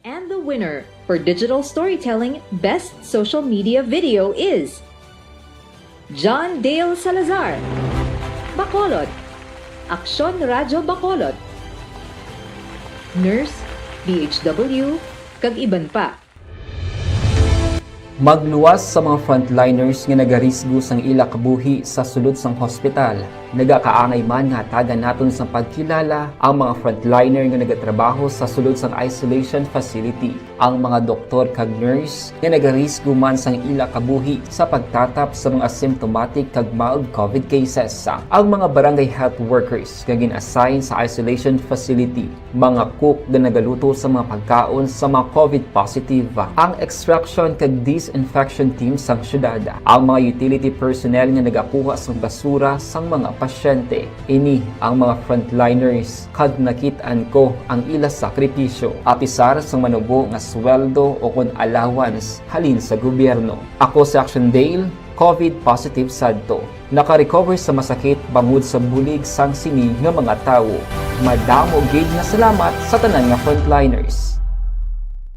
And the winner for digital storytelling best social media video is John Dale Salazar, Bacolod. Aksyon Radyo Bacolod. Nurse, D H W, kag iban pa. Magluwas sa mga frontliners nga nagarisgo sang ila kabuhi sa sulod sang hospital. Nagakaangay man nga hatagan naton sang pagkilala ang mga frontliner nga nagatrabaho sa sulod sang isolation facility, ang mga doktor kag nurse nga nagarisgo man sang ila kabuhi sa pagtatap sa mga asymptomatic kag mild covid cases, ang mga barangay health workers nga gin-assign sa isolation facility, mga cook nga nagaluto sa mga pagkaon sa mga covid positive, ang extraction kag disinfection team sang syudad, ang mga utility personnel nga nagakuha sang basura sang mga pasyente. Ini ang mga frontliners, kag nakit-an ko ang ila sakripisyo, apisar sang manubo nga sweldo o kon allowance halin sa gobyerno. Ako si Action Dale, covid positive sadto. Naka-recover sa masakit bangod sa bulig sang sini nga mga tawo. Madamo gid nga salamat sa tanan nga frontliners.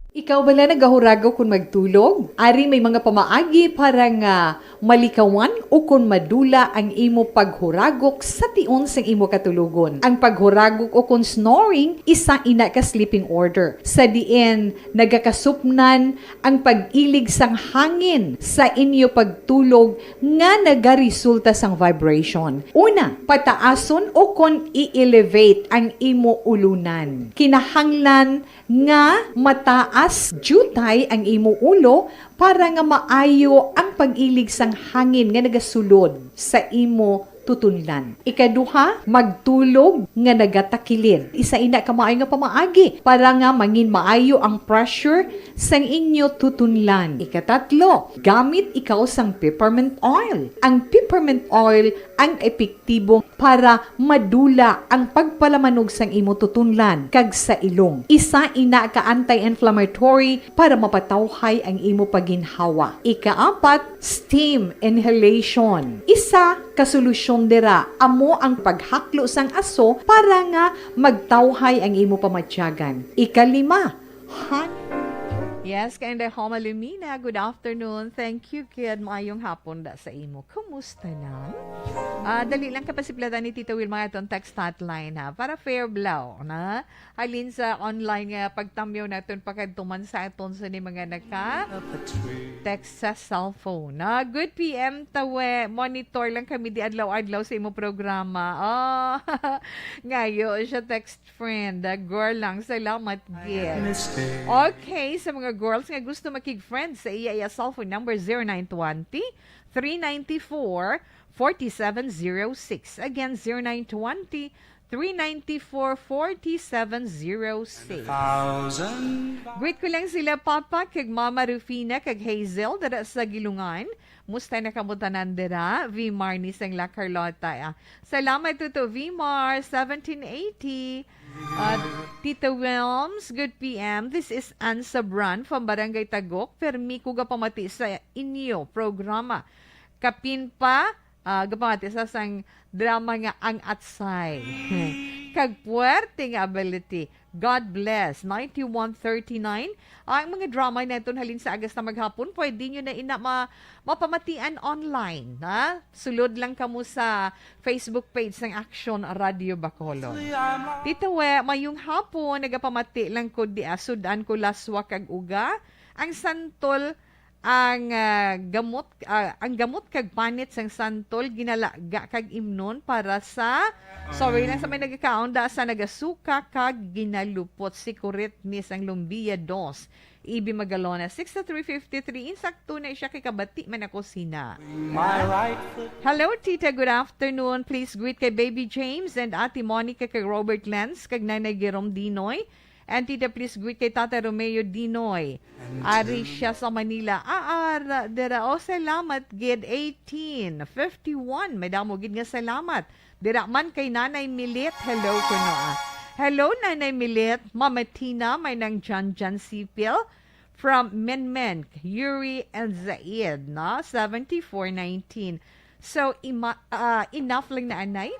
Ikaw bala nagahuragok kon magtulog? Ari may mga pamaagi para nga malikawan o kon madula ang imo paghuragok sa tion sang imo katulogon. Ang paghuragok o kon snoring, isa ina ka sleeping order, sa diin nagakasupnan ang pag-ilig sang hangin sa inyo pagtulog nga nagaresulta sang vibration. Una, pataason o kon i-elevate ang imo ulunan. Kinahanglan nga mataas diutay ang imo ulo para nga maayo ang pag-ilig sang hangin nga nagasulod sa imo tutunlan. Ikaduha, magtulog nga nagatakilid. Isa ina ka maayo nga pamaagi para nga mangin maayo ang pressure sang inyo tutunlan. Ikatatlo, gamit ikaw sang peppermint oil. Ang peppermint oil ang epektibo para madula ang pagpalamanog sang imo tutunlan kag sa ilong. Isa ina ka anti-inflammatory para mapatawhay ang imo paginhawa. Ikaapat, steam inhalation. Isa ka solusyon dira amo ang paghaklo sang aso para nga magtawhay ang imo pamatyagan. Ikalima, han- Yes, Kainday Homa Lumina, good afternoon. Thank you, kid. Maayong hapon da sa imo. Kumusta na? Ah, dali lang kapasipladan ni Tita Wilma aton text hotline, ha, para fair blow na. Halin sa online nga pagtamyaw naton, pakadto man sa aton sa ni mga naka text sa cellphone. Ah, good P M, Tawe. Monitor lang kami di adlaw-adlaw sa imo programa. Oh, ngayo siya text friend. Ah, girl lang. Salamat, gid. Okay, sa mga girls nga gusto makig-friend sa iya, iya cellphone number, zero nine twenty, three nine four, forty-seven zero six. Again, zero nine twenty, three nine four, four seven zero six. Thousand. Greet ko lang sila Papa kag Mama Rufina kag Hazel dira sa Gilungan. Musta na kamo tanan dira? V Marnie sang La Carlota. Ah, salamat, Tuto V Mar, seventeen eighty. At Tito Wilms, good P M. This is Ann Sabran from Barangay Tagok. Permi ko gapamati sa inyo programa. Kapin pa, ah, gapamati sa sang drama nga Ang Atsay. Kag puwerte nga ability. God bless. Ninety-one thirty-nine. Ang mga drama naton halin sa agas na maghapon, pwede nyo na ina ma-, mapamatian online, ha? Sulod lang kamo sa Facebook page sang Action Radio Bacolod. Tito We, mayong hapon, nagapamati lang ko di, ah, sudan ko laswa kag uga. Ang santol, ang, ah, gamot, ah, ang gamot kag panit sang santol, ginalaga kag imnon para sa, sorry lang sa may nagakaon, da sa nagasuka kag ginalupot, si Kurit ni sang Lumbia dos. Ibi Magalona, six to three fifty-three. Insakto na siya kay kabati man ako sina. My right foot. Hello, Tita. Good afternoon. Please greet kay Baby James and Ate Monica, kay Robert Lenz, kag Nanay Jerome Dinoy. And Tita, please greet kay Tata Romeo Dinoy. And Ari siya sa Manila. Ah, ara, dira. Oh, salamat gid. Eighteen fifty-one. Madamo gid nga salamat. Dira man kay Nanay Milit. Hello kuno, ah. Hello, Nanay Milit. Mama Tina, may nang Jan Jan Sipil. From Menmen, Yuri, and Zaid, no? Seventy-four nineteen. So, ima-, ah, enough lang na, anay.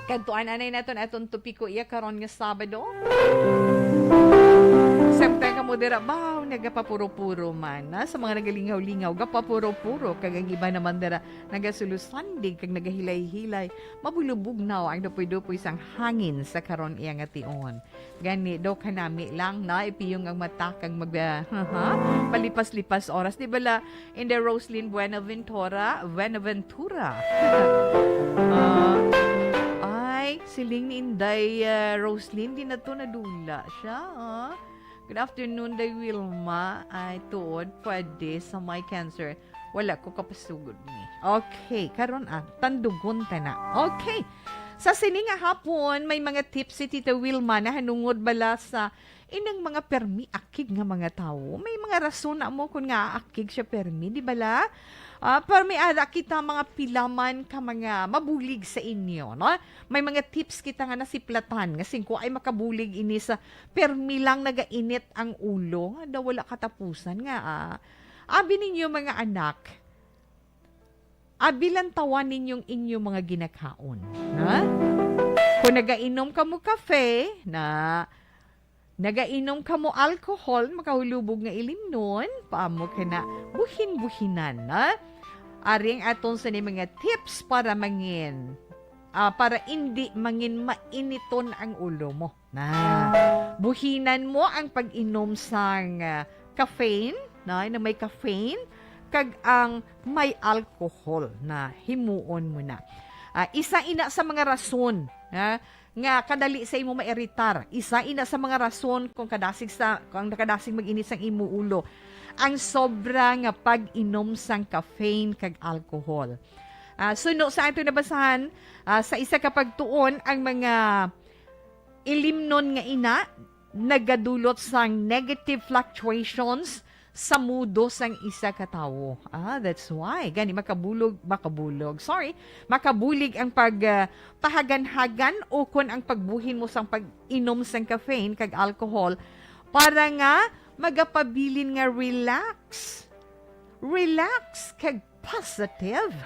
Kadtuan, anay, naton aton topiko iya karon nga Sabado. Samtang kamo dira, baw, nagapapuro-puro man, na? Sa mga nagalingaw-lingaw, gapapuro-puro, kag ang iba naman dira, nagasulosandig, kag nagahilay-hilay. Mabulubugnaw ang dupoy-dupoy sang hangin sa karon iya nga tion. Gani, daw kanami lang, na? Ipiyong ang mata kag mag-, ah, ha, ha? Palipas-lipas oras. Di bala, in the Roslyn Buenaventura, Buenaventura. Ah, ay, siling ni Inday, ah, Roslyn, di na to nadula siya, ah. Good afternoon, Day Wilma. Ay, tuod, pwede sa may cancer. Wala ko kapasugod ni. Okay, karon, ah, tandugon ta na. Okay. Sa sini nga hapon, may mga tips si Tita Wilma na hanungod bala sa inang mga permi akig nga mga tawo. May mga rason na mo kung nga akig siya permi, di bala? Ah, permi ada kita mga pilaman ka mga mabulig sa inyo, no? May mga tips kita nga nasiplatan nga singko ay makabulig ini sa permi lang nagainit ang ulo, nga daw wala katapusan nga, ah. Abi ninyo, mga anak, abi lantawan ninyong inyo mga ginakaon, ha? Kung nagainom kamo kafe, na nagainom kamo alcohol, makahulubog nga ilimnon, paamo ka na buhin-buhinan, na? Ari ang aton sa ni mga tips para mangin, ah, para indi mangin mainiton ang ulo mo. Na, buhinan mo ang pag-inom sang, ah, caffeine, na, na may caffeine, kag ang may alcohol na himuon mo na. Ah, isa ina sa mga rason, na, nga kadali sa imo mairitar. Isa ina sa mga rason kung kadasig sa, kung nakadasig mag-init sang imo ulo, ang sobra nga pag-inom sang caffeine kag alcohol. Ah, suno sa ato nabasahan, ah, sa isa ka pagtuon, ang mga ilimnon nga ina nagadulot sang negative fluctuations sa mudo sang isa ka tawo. Ah, that's why. Gani makabulog, makabulog. Sorry. Makabulig ang pag, ah, pahaganhagan o kon ang pagbuhin mo sang pag-inom sang caffeine kag alcohol para nga magapabilin nga relax. Relax kag positive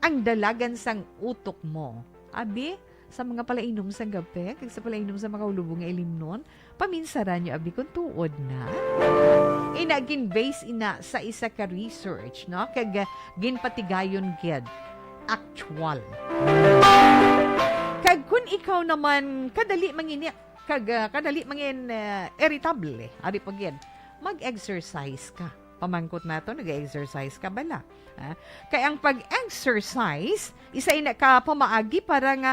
ang dalagan sang utok mo. Abi, sa mga palainom sang kape, kag sa palainom sa makahulubog nga ilimnon, paminsaran nyo, abi, kung tuod na. Ina, gin-base ina sa isa ka research, no? Kag, ah, ginpatigayon gid. Actual. Kag kung ikaw naman, kadali manginit, kag, ah, kadali mangin, ah, irritable, ari pa gid, mag-exercise ka. Pamangkot nato, nag-exercise ka bala? Ah, kay ang pag-exercise, isa ina ka pamaagi para nga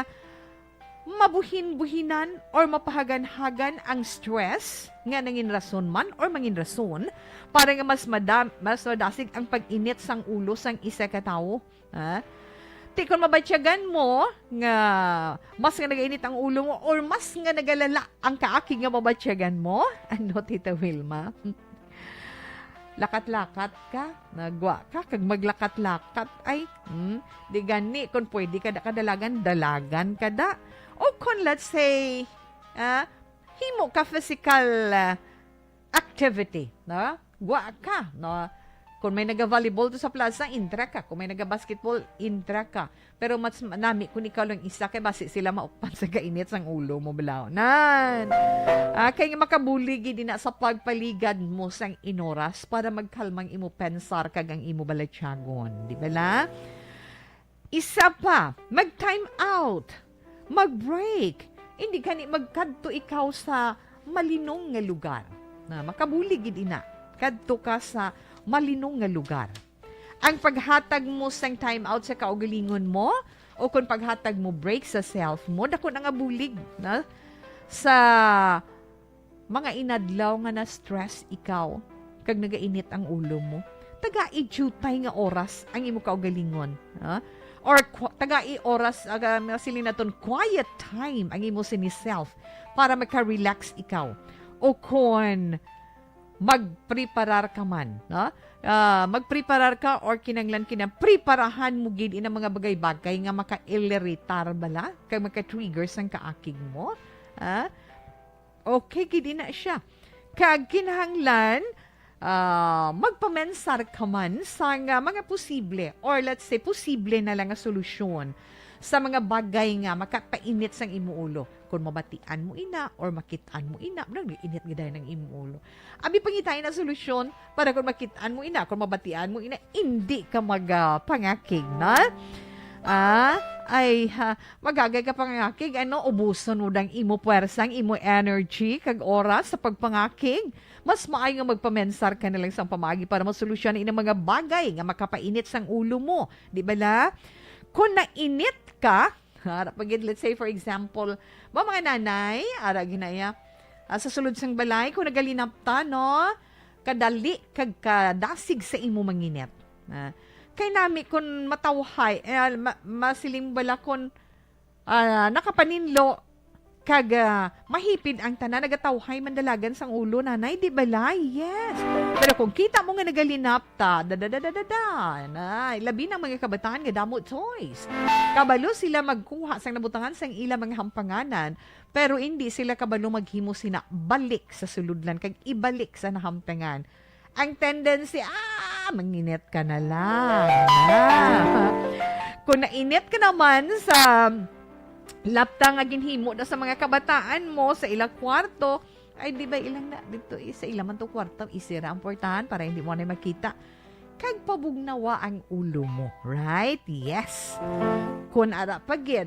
mabuhin-buhinan or mapahaganhagan ang stress nga nangin rason man or mangin rason para nga mas madam-, mas madasig ang pag-init sang ulo sang isa ka tawo. Ah, Ti kon mabatyagan mo nga mas nga nagainit ang ulo mo or mas nga nagalala ang kaakig nga mabatyagan mo, ano, Tita Wilma? Lakat-lakat ka, nagwa ka, kag maglakat-lakat, ay, hmm, di gani, kung pwede ka da kadalagan, dalagan ka da. O kung, let's say, ah, himo ka physical, ah, activity, no? Gwa ka, no? Kung may naga-volleyball to sa plaza, intra ka. Kung may naga-basketball, intra ka. Pero mas nami kung ikaw lang isa, kay basi sila maukpan sa kainit sang ulo mo, balaw. Nan! Ah, kay nga makabulig gid ina sa pagpaligad mo sang inoras para magkalmang imo pensar kag ang imo balatyagon. Di ba la? Isa pa, mag-time out. Mag-break. Hindi gani magkadto ikaw sa malinong nga lugar. Na makabulig gid ina. Kadto ka sa malinong nga lugar. Ang paghatag mo sang time out sa kaugalingon mo o kung paghatag mo break sa self mo, dako na nga bulig na sa mga inadlaw nga na-stress ikaw kag nagainit ang ulo mo, tagai diutay nga oras ang imo kaugalingon, ha? Or qu-, tagai oras, aga, masiling naton, quiet time ang imo sini self para maka-relax ikaw. O kon magpreparar ka man, no? Ah, magpreparar ka or kinanglan kinang preparahan mo gid inang mga bagay-bagay nga maka-irritar bala kag maka-trigger sang kaakig mo. Ah, okay gid ina siya. Kag kinahanglan, ah, magpamensar ka man sa nga mga posible or, let's say, posible na lang nga solusyon sa mga bagay nga makapainit sang imo ulo. Kung mabatian mo ina or makitaan mo ina, murag init gid ang imo ulo. Abi, pangitain na solusyon para kung makitaan mo ina, kung mabatian mo ina, hindi ka magpangakig, na? Ah, ay, ha, magagay ka pangakig, ano, ubuson mo dang imo puwersa, ang imo energy, kag oras sa pagpangakig. Mas maayo nga magpamensar ka na lang sang pamaagi para masolusyon ang mga bagay nga makapainit sang ulo mo. Di ba la? Kung nainit ka, ara pa gid, let's say, for example, ba, mga nanay, ara ginaya, ah, sa sulod sang balay, kung nagalinapta, no? Kadali kag kadasig sa imo manginit. Ah, kay nami kung matawhay, eh, ma-, masiling bala kung, ah, nakapaninlo kag, ah, mahipid ang tanan, nagatawhay man dalagan sang ulo, nanay, di bala? Yes. Pero kung kita mo nga nagalinapta, da, da, da, da, da, da, nay, labi ng mga kabataan nga damo toys. Kabalo sila magkuha sang nabutangan sang ila mga hampanganan, pero indi sila kabalo maghimo sina balik sa sulodlan kag ibalik sa nahamtangan. Ang tendency, ah, manginit ka na lang. Ah. Kung nainit ka naman sa lapta nga ginhimo na sa mga kabataan mo sa ilang kwarto, ay, di ba ilang na dito, eh, sa ila man to kwarto, isira ang portahan para hindi mo na makita. Kag pabugnawa ang ulo mo, right? Yes. Kung ara pa gid,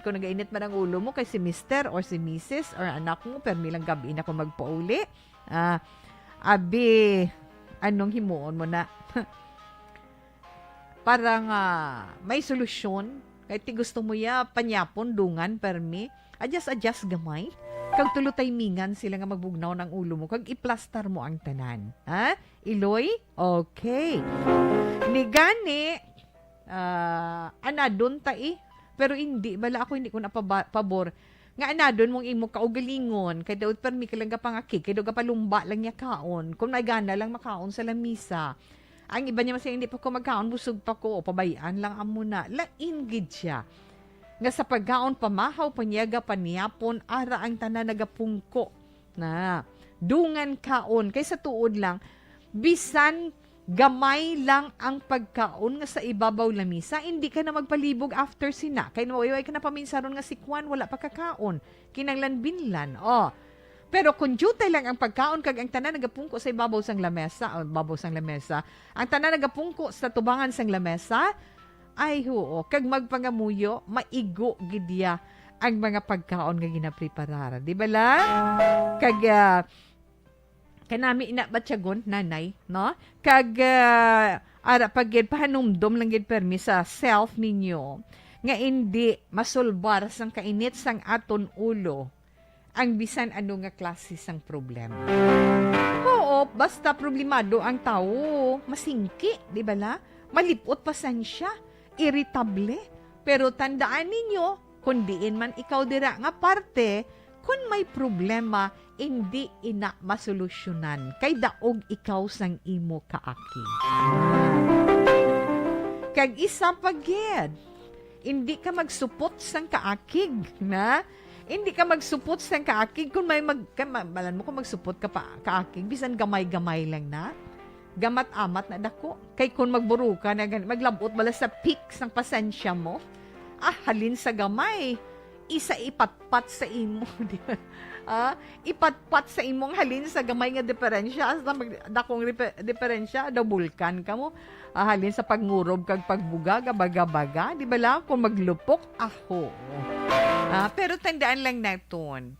kung nagainit man ang ulo mo kay si mister or si misis or anak mo, permi lang gabi na kung magpauli, ah, abi, anong himuon mo na? Para nga may solusyon, kay ti gusto mo ya panyapon, dungan, permi, adjust-adjust gamay. Kag tulo timingan sila nga magbugnaw ng ulo mo, kag iplastar mo ang tanan. Ha? Iloy? Okay. Ni gani, ah, anadon ta, eh. Pero hindi, bala, ako hindi ko napaba-, pabor nga anadon mong imo kaugalingon, kay daw permi ka lang gapangakig, kay daw gapalumba lang niya kaon, kung may gana lang makaon sa lamisa. Ang iba niya masaya, "Hindi pa ko magkaon, busog pa ko, o pabayaan lang amo na." Lain gid siya. Nga sa pagkaon, pamahaw, panyaga, panyapon, ara ang tanan nagapungko na. Dungan kaon, kay sa tuod lang, bisan gamay lang ang pagkaon nga sa ibabaw lamisa, hindi ka na magpalibog after sina. Kay nawayway ka na paminsaron nga si Kwan, wala pa kakaon. Kinanglan binlan. Oh. Pero kung diutay lang ang pagkaon kag ang tanan nagapungko sa ibabaw sang lamesa, o babaw sang lamesa, ang tanan nagapungko sa tubangan sang lamesa, ay, huo, kag magpangamuyo, maigo gid ya ang mga pagkaon nga ginapreparar. Di ba la? Kag, ah, kanami ina batyagon, nanay, no? Kag, ah, ara pa gid, pahanumdom lang gid permi sa self ninyo nga indi masulbar sang kainit sang aton ulo ang bisan ano nga klase sang problema. Oo, basta problemado ang tawo, masingki, di ba la? Malipot, pasensya. iritable. Pero tandaan ninyo, kung diin man ikaw dira nga parte, kung may problema, indi ina masolusyonan, kay daog ikaw sang imo kaakig. Kag isa pa gid, indi ka magsupot sang kaakig, na? Indi ka magsupot sang kaakig kung may mag-, ka-, ma-, balan mo kung magsupot ka pa, kaakig, bisan gamay-gamay lang na. Gamat-amat na dako. Kay kung magburuka na gani, maglabot bala sa peak sang pasensya mo. Ah, halin sa gamay, isa ipatpat sa imo, di ba? Ah, ipatpat sa imong halin sa gamay nga diferensya, sa mag-, dakong repe-, diferensya, daw bulkan ka mo. Ah, halin sa pagngurog kag pagbuga, gabaga-baga, di ba lang? Kung maglupok, aho. Ah, pero tandaan lang naton,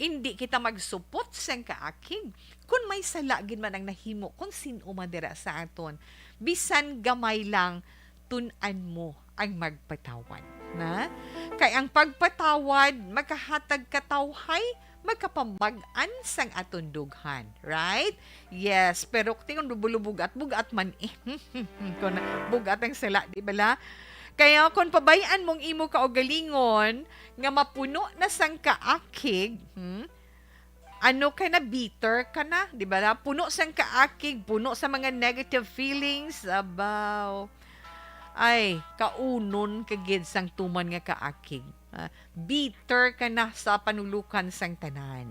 indi kita magsupot sang kaakig kun may sala gid man ang nahimo kun sin-o man dira sa aton. Bisan gamay lang, tun-an mo ang magpatawad, na? Kay ang pagpatawad makahatag katawhay, magkapamag-an sang aton dughan, right? Yes, pero ti kung bug-at, bug-at man eh. Kung bug-at ang sala, di bala? Kaya kung pabay-an mong imo kaugalingon nga mapuno na sang kaakig, hmm? Ano ka na, bitter ka na, di ba? Puno sang kaakig, puno sa mga negative feelings, abaw. Ay, kaunon ka gid sang tuman nga kaakig. Ah, bitter ka na sa panulukan sang tanan.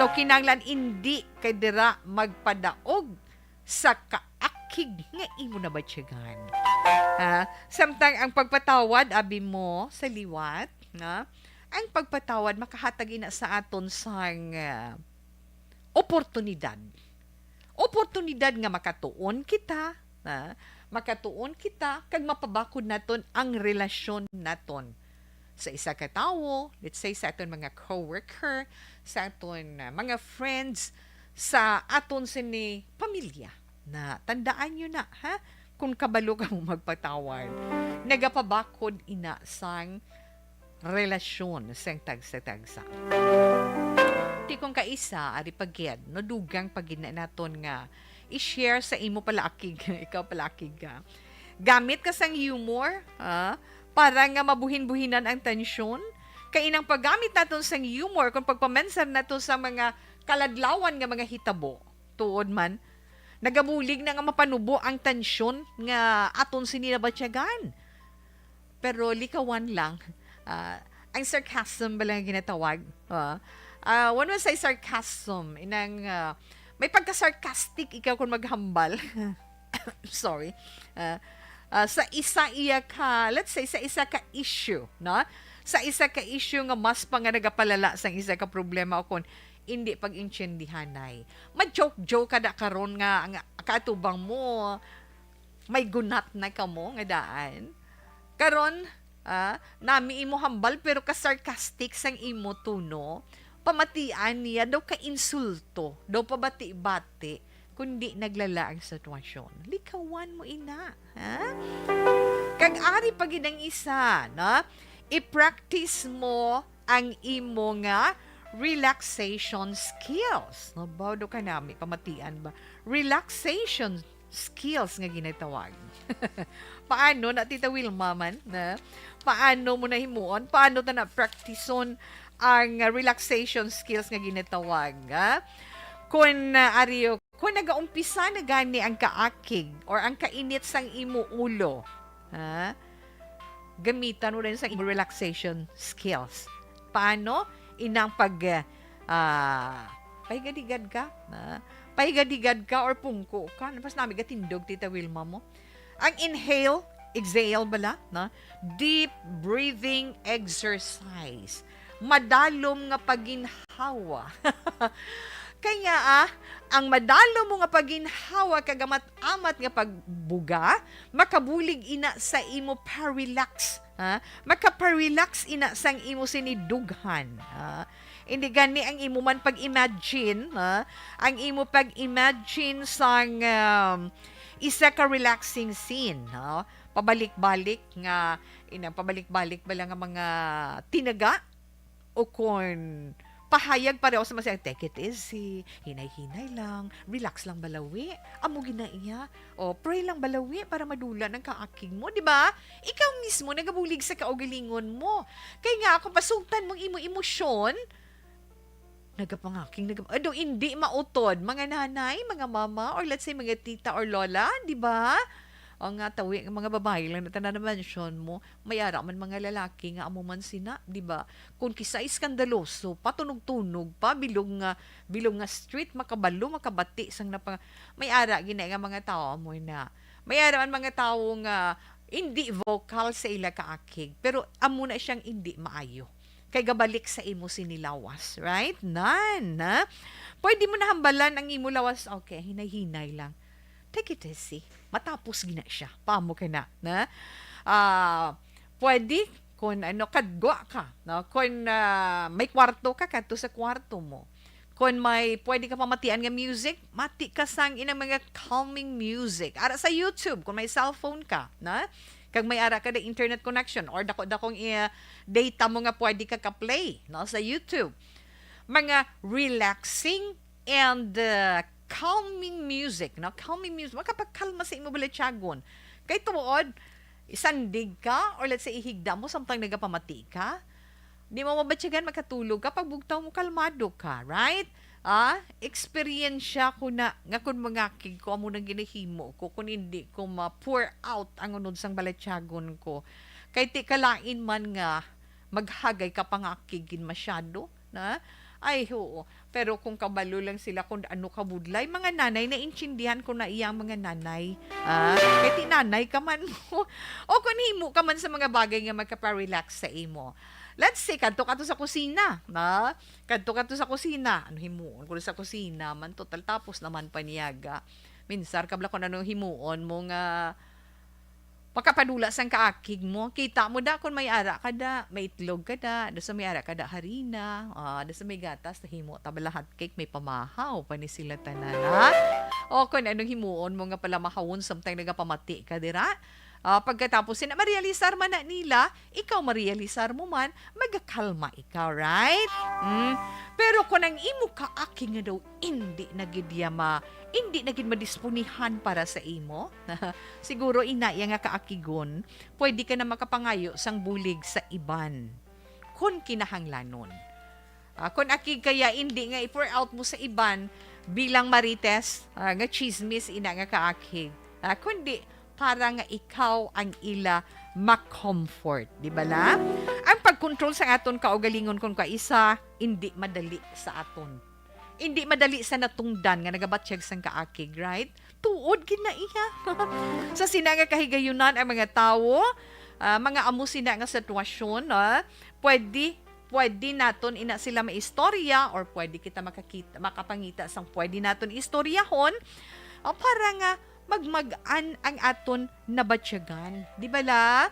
So, kinahanglan indi ka dira magpadaog sa kaakig nga imo nabatyagan. Ha? Samtang ang pagpatawad, abi mo, sa liwat, na? Ang pagpatawad makahatag ina sa aton sang, ah, oportunidad. Oportunidad nga makatuon kita, na? Makatuon kita, kag mapabakod naton ang relasyon naton sa isa ka tawo, let's say, sa aton mga coworker, sa aton, ah, mga friends, sa aton sini pamilya. Na, tandaan nyo na, ha? Kung kabalo ka mo magpatawad, nagapabakod ina sang relasyon sang tagsa-tagsa. Ti kung kaisa, ari pa gid, no, dugang pa gid na naton nga i-share sa imo palaakig, ikaw palaakig ka. Gamit ka sang humor, ah, para nga mabuhin-buhinan ang tensyon. Kay inang paggamit naton sang humor, kung pagpamensar naton sa mga kaladlawan nga mga hitabo, tuod man, nagabulig na nga mapanubo ang tensyon nga aton sini nabatyagan. Pero likawan lang, ah, ang sarcasm ba lang ginatawag? Ah, ah, when we say sarcasm, inang, ah, may pagka-sarcastic ikaw kung maghambal. Sorry. Ah, ah, sa isa iya ka, let's say, sa isa ka issue, no? Sa isa ka issue nga mas pa nga nagapalala sang isa ka problema o kung hindi pag-intindihanay. Ma-joke-joke ka da karon nga ang kaatubang mo, may gunat na kamo nga daan. Karon, ah, nami imo hambal, pero ka-sarcastic sang imo tono. Pamatian niya daw ka insulto, daw pabati-bati, kundi naglala ang sitwasyon. Likawan mo ina, ha? Kag ari pa gid ang isa, no? I-practice mo ang imo nga relaxation skills. Nabaw do ka nami, pamatian ba? Relaxation skills nga ginatawag. Paano na, Tita Wilma, man, na? Paano mo nahimuon? Paano ta na praktison ang, ah, relaxation skills nga ginatawag, ha? Kung, ah, ari, kung nagaumpisa na gani ang kaakig or ang kainit sang imo ulo, ha? Gamitan mo rin sa imo relaxation skills. Paano? Inang pag, ah, pahigadigad ka, ha? Pahigadigad ka or pungko ka. Napas nami gatindog, Tita Wilma, mo. Ang inhale, exhale bala, no? Deep breathing exercise. Madalom nga paginhawa. Kaya, ah, ang madalom mo nga paginhawa kag amat-amat nga pagbuga, makabulig ina sa imo pa-relax, ha? Makaparelax ina sang imo sini dughan, ha? Hindi gani ang imo man pag-imagine, ha? Ang imo pag-imagine sang, um, isa ka relaxing scene, ha? Pabalik-balik nga, inang pabalik-balik bala nga mga tinaga o kon pahayag pareho sa mga, "Take it easy, hinay-hinay lang, relax lang balawi." Amo gina iya. O, pray lang balawi para madula ang kaakig mo, di ba? Ikaw mismo nagabulig sa kaugalingon mo. Kay nga, kung pasugtan mong imo emosyon, nagapangakig, nagap-, ano, hindi mautod. Mga nanay, mga mama, or let's say, mga tita or lola, di ba? O nga, tawi, ang mga babae lang na tanan na mention mo, may ara man mga lalaki nga amo man sina, di ba? Kung kisay iskandaloso, patunog-tunog pa, bilog nga, bilog nga street, makabalo, makabati sang napang-, may ara gina nga mga tawo amo na. May ara man mga tawo nga hindi vocal sa ila kaakig, pero amo na siyang hindi maayo. Kay gabalik sa imo sini lawas, right? Nan, ha? Pwede mo nahambalan ang imo lawas, okay, hinay-hinay lang. Take it easy. Matapos gina siya. Pamo ka na, na? Ah, pwede, kung ano, kadwa ka, no? Kung, ah, may kwarto ka, kadto sa kwarto mo. Kung may pwede ka pamatian nga music, mati ka sang inang mga calming music. Ara sa YouTube, kung may cellphone ka, na? Kag may ara ka na internet connection or dako-dakong, eh, data mo nga pwede ka ka-play, no, sa YouTube. Mga relaxing and, uh, calming music, no? Calming music. Makapakalma sa imo balatyagon. Kay tuod, isandig ka, or let's say, ihigda mo, samtang nagapamati ka, di mo mabatyagan, makatulog ka, pagbugtaw mo, kalmado ka, right? Ah, eksperyensya ko na, nga kun mangakig ko, amo nang ginahimo ko, kun hindi ko ma-pour out ang unod sang balatyagon ko. Kay ti kalain man nga, maghagay ka pangakig gid masyado, na? Ay, oo. Pero kung kabalo lang sila kung ano kabudlay, mga nanay, naintindihan ko na iyang mga nanay. Ah, kay ti nanay ka man mo. O kung himo ka man sa mga bagay nga magkapa-relax sa imo. Let's say, kadto ka to sa kusina, na? Kadto ka to sa kusina. Ano himuon ko sa kusina man? Total, tapos naman paniyaga. Minsar ka bala kung ano himuon mo nga makapadula sang kaakig mo. Kita mo da kung may ara ka da, may itlog ka da, da sa may ara ka da harina, ah, da sa may gatas, himo ta bala hot cake, may pamahaw pa ni sila tanan, ha? O kung anong himuon mo nga palamahawon samtang nagapamati ka dira. Ah, pagkatapos sina marealisar man na nila, ikaw marealisar mo man, magakalma ikaw, right? Mm. Pero kung ang imo kaakig nga daw indi na gid ya ma-, indi na gid madisponihan para sa imo, siguro ina iya nga kaakigon, pwede ka na makapangayo sang bulig sa iban, kun kinahanglanon. Ah, kun akig kaya, indi nga i-pour out mo sa iban bilang marites, ah, nga chismis ina nga kaakig. Ah, kundi para nga ikaw ang ila ma-comfort, di ba la? Ang pag-control sa aton kaugalingon kun kaisa, indi madali sa aton. Indi madali sa natungdan nga nagabatyag sang kaakig, right? Tuod gid na iya. Sa sina nga kahigayunan ang mga tawo, ah, mga amo sina nga sitwasyon, ah, pwede, pwede naton ina sila maistorya or pwede kita makakita, makapangita sang pwede naton istoryahon, ah, para nga magmag-an ang aton nabatyagan. Di ba la?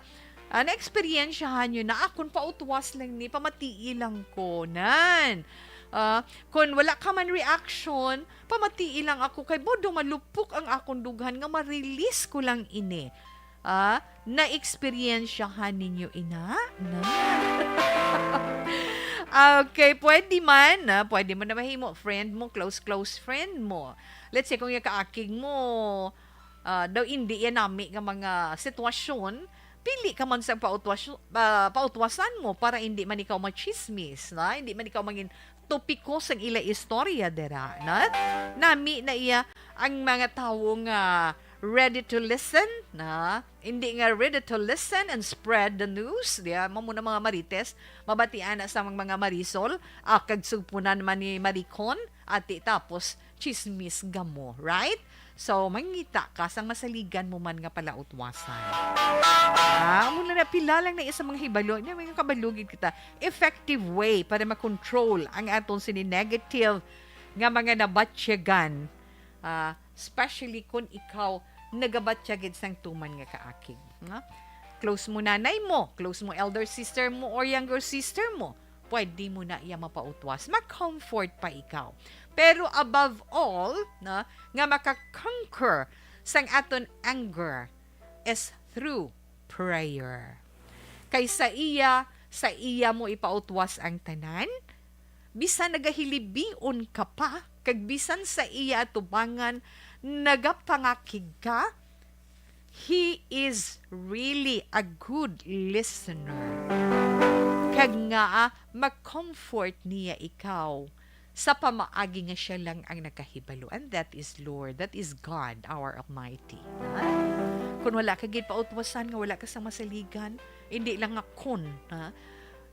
Ah, naeksperyensyahan nyo na, akon pautwas lang ni, pamatii lang ko. Nan. Ah, kung wala ka man reaction, pamatii lang ako kay bodo malupok ang akon dughan nga ma-release ko lang ini. Ah, naeksperyensyahan ninyo ina? Na? Okay, pwede man, ah, pwede mo na mahimo, friend mo, close, close friend mo. Let's say, kung yung kaakig mo, ah, daw hindi yan nami nga mga sitwasyon, pili ka man sa pautwas-, ah, pautwasan mo para hindi man ikaw machismis, na? Hindi man ikaw mangin topiko sang ila istorya dira, na? Nami na iya ang mga tawo nga ready to listen, na? Hindi nga ready to listen and spread the news, diya? Mamo na mga marites, mabatian na sa mga marisol, ah, kag sugpunan man ni maricon, ati tapos chismis gamo, right? So, mangita ka sang masaligan mo man nga palautwasan. Ah, amo na na, pila lang na isa mga hibalo. Nya, may kabalugid kita. Effective way para ma-control ang aton sini negative nga mga nabatyagan. Ah, especially kung ikaw nagabatyagid sang tuman nga kaakig. Nga? Close mo nanay mo, close mo elder sister mo or younger sister mo. Pwede mo na iya mapautwas. Ma-comfort pa ikaw. Pero above all, na, nga maka-conquer sang aton anger is through prayer. Kay sa iya, sa iya mo ipautwas ang tanan, Bisan nagahilibion ka pa, kag bisan sa iya atubangan nagapangakig ka, he is really a good listener. Kag nga, ma-comfort niya ikaw sa pamaagi nga siya lang ang nakahibalo. And that is Lord, that is God, our Almighty. Ha? Kung wala ka gid pautwasan nga wala ka sa masaligan, hindi lang nga kun, ha?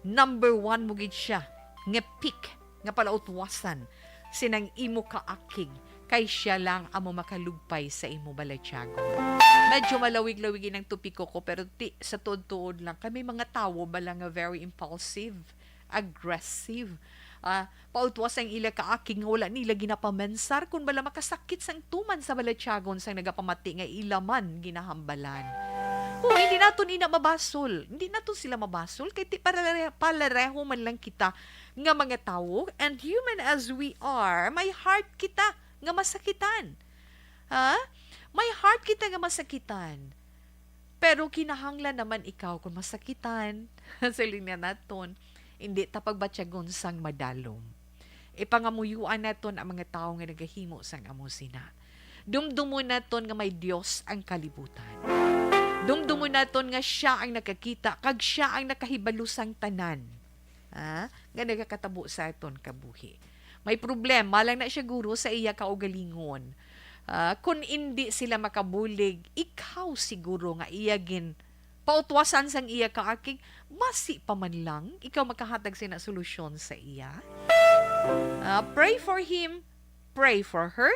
Number one mo gid siya nga pick nga palautwasan sinang imo kaakig, kay siya lang amo makalugpay sa imo balatyagon. Medyo malawig-lawig inang topiko ko, pero ti, sa tuod-tuod lang, kami mga tawo bala nga very impulsive, aggressive. Ah, pautwas ang ila kaakig nga wala nila ginapamensar, kun bala makasakit sang tuman sa balatyagon sang nagapamati nga ila man ginahambalan. O, hindi naton ina mabasol. Hindi naton sila mabasol, kay ti, para, palareho man lang kita nga mga tawo, and human as we are, may heart kita nga masakitan. Ha? May heart kita nga masakitan. Pero kinahanglan naman ikaw kung masakitan. Sa linya naton, hindi ta pagbatyagon sang madalom. Ipangamuyuan naton ang mga tawo nga nagahimo sang amo sina. Dumdumon naton nga may Dios ang kalibutan. Dumdumon naton nga siya ang nakakita kag siya ang nakahibalo sang tanan, ah, nga nagakatabo sa aton kabuhi. May problema lang na siya, guro, sa iya kaugalingon. Ah, kun indi sila makabulig, ikaw siguro nga iya gin pautwasan sang iya kaakig, masi pa man lang ikaw makahatag sina solusyon sa iya. Ah, pray for him, pray for her,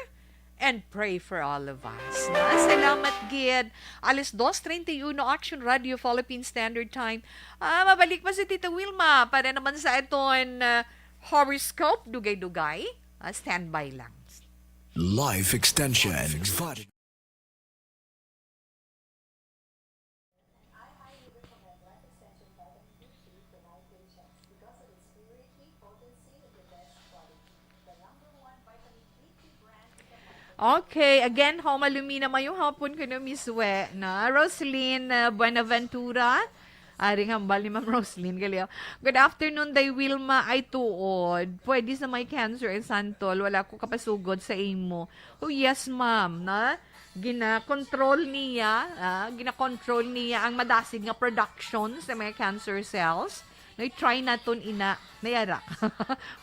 and pray for all of us. Na, salamat gid. Alas dos treinta y uno, Action Radio Philippine Standard Time. Ah, mabalik pa si Tita Wilma para naman sa aton, ah, horoscope, dugay-dugay. Ah, standby lang. Life Extension. Okay, again, Homa Lumina, mayong hapon kuno, Miss We, na Roslyn, uh, Buenaventura. Aring hambal ni Ma'am Roslyn Galeo. Good afternoon, Day Wilma. Ay, tuod. Pwede sa may cancer and santol. Wala ko kapasugod sa imo. Oh, yes, ma'am, na gina-control niya, ah, gina-control niya ang madasig nga production sa mga cancer cells. Nay, try naton ina. Nayara.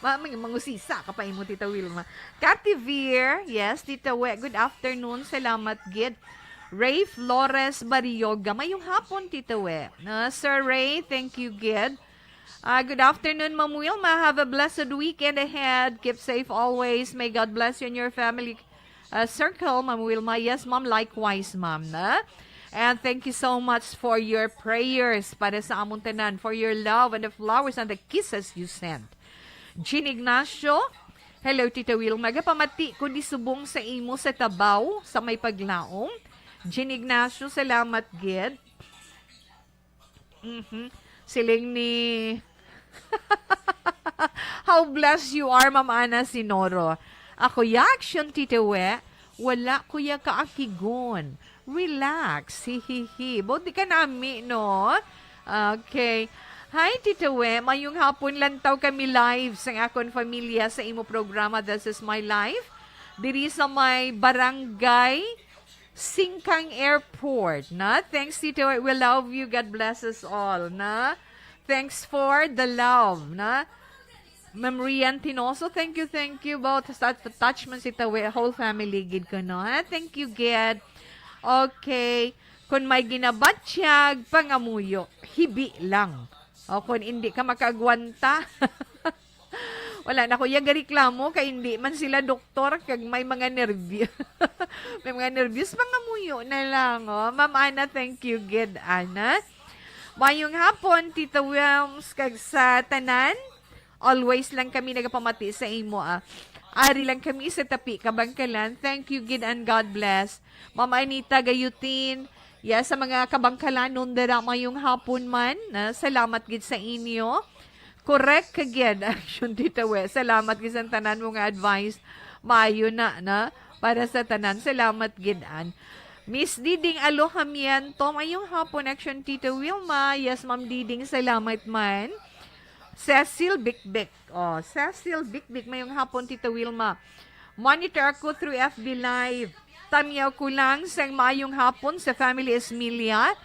Ma-, mang-, mangusisa ka pa imo, Tita Wilma. Cathy Veer, yes, Tita We, good afternoon. Salamat gid. Ray Flores Barrioga, mayong hapon, Tita We. Ah, Sir Ray, thank you gid. Ah, good afternoon, Ma'am Wilma. Have a blessed weekend ahead. Keep safe always. May God bless you and your family, uh, circle, Ma'am Wilma. Yes, Ma'am. Likewise, Ma'am. Na? And thank you so much for your prayers para sa among tanan, for your love and the flowers and the kisses you sent. Jean Ignacio, hello, Tita Wilma. Gapamati ko di subong sa imo sa Tabaw, sa may paglaom. Jean Ignacio, salamat gid. Mhm. Siling ni How blessed you are, Ma'am Ana Sinoro. Ako ya, Action Tita We, wala ko ya kaakigon. Relax. Hihihi. Buti ka nami, no? Okay. Hi, Tita We. Mayong hapon, lantaw kami live sa akon familia sa imo programa, This Is My Life. Diri sa may barangay Singkang Airport, na? Thanks, Tito. We love you. God bless us all, na? Thanks for the love, na? Ma'am Rian Tinoso, thank you, thank you. About sa attachment si Tawe, whole family gid ko, no? Ha? Thank you, gid. Okay. Kung may ginabatyag, pangamuyo, hibi lang. O kung hindi ka makaagwanta, wala na ko iya gareklamo kay hindi man sila doktor kag may mga nervyo. May mga nervyos, mga muyo na lang, oh. Ma'am Ana, thank you gid, Ana. Mayong hapon, Tita Wilms, kag sa tanan. Always lang kami nagapamati sa imo, ah. Ari lang kami sa Tapi, Kabangkalan. Thank you gid and God bless. Ma'am Anita Gayutin, yes, sa mga Kabangkalanon dira, mayong hapon man, na salamat gid sa inyo. Correct ka gid, Action Tita We. Salamat gid sa tanan mo nga advice. Maayo na, na, para sa tanan. Salamat gid, an. Miss Diding Alojamiento, mayong hapon, Action Tita Wilma. Yes, Ma'am Diding, salamat man. Cecil Bikbik. Oh, Cecil Bikbik, mayong hapon, Tita Wilma. Monitor ako through F B Live. Tamyaw ko lang sang maayong hapon sa family Esmilia,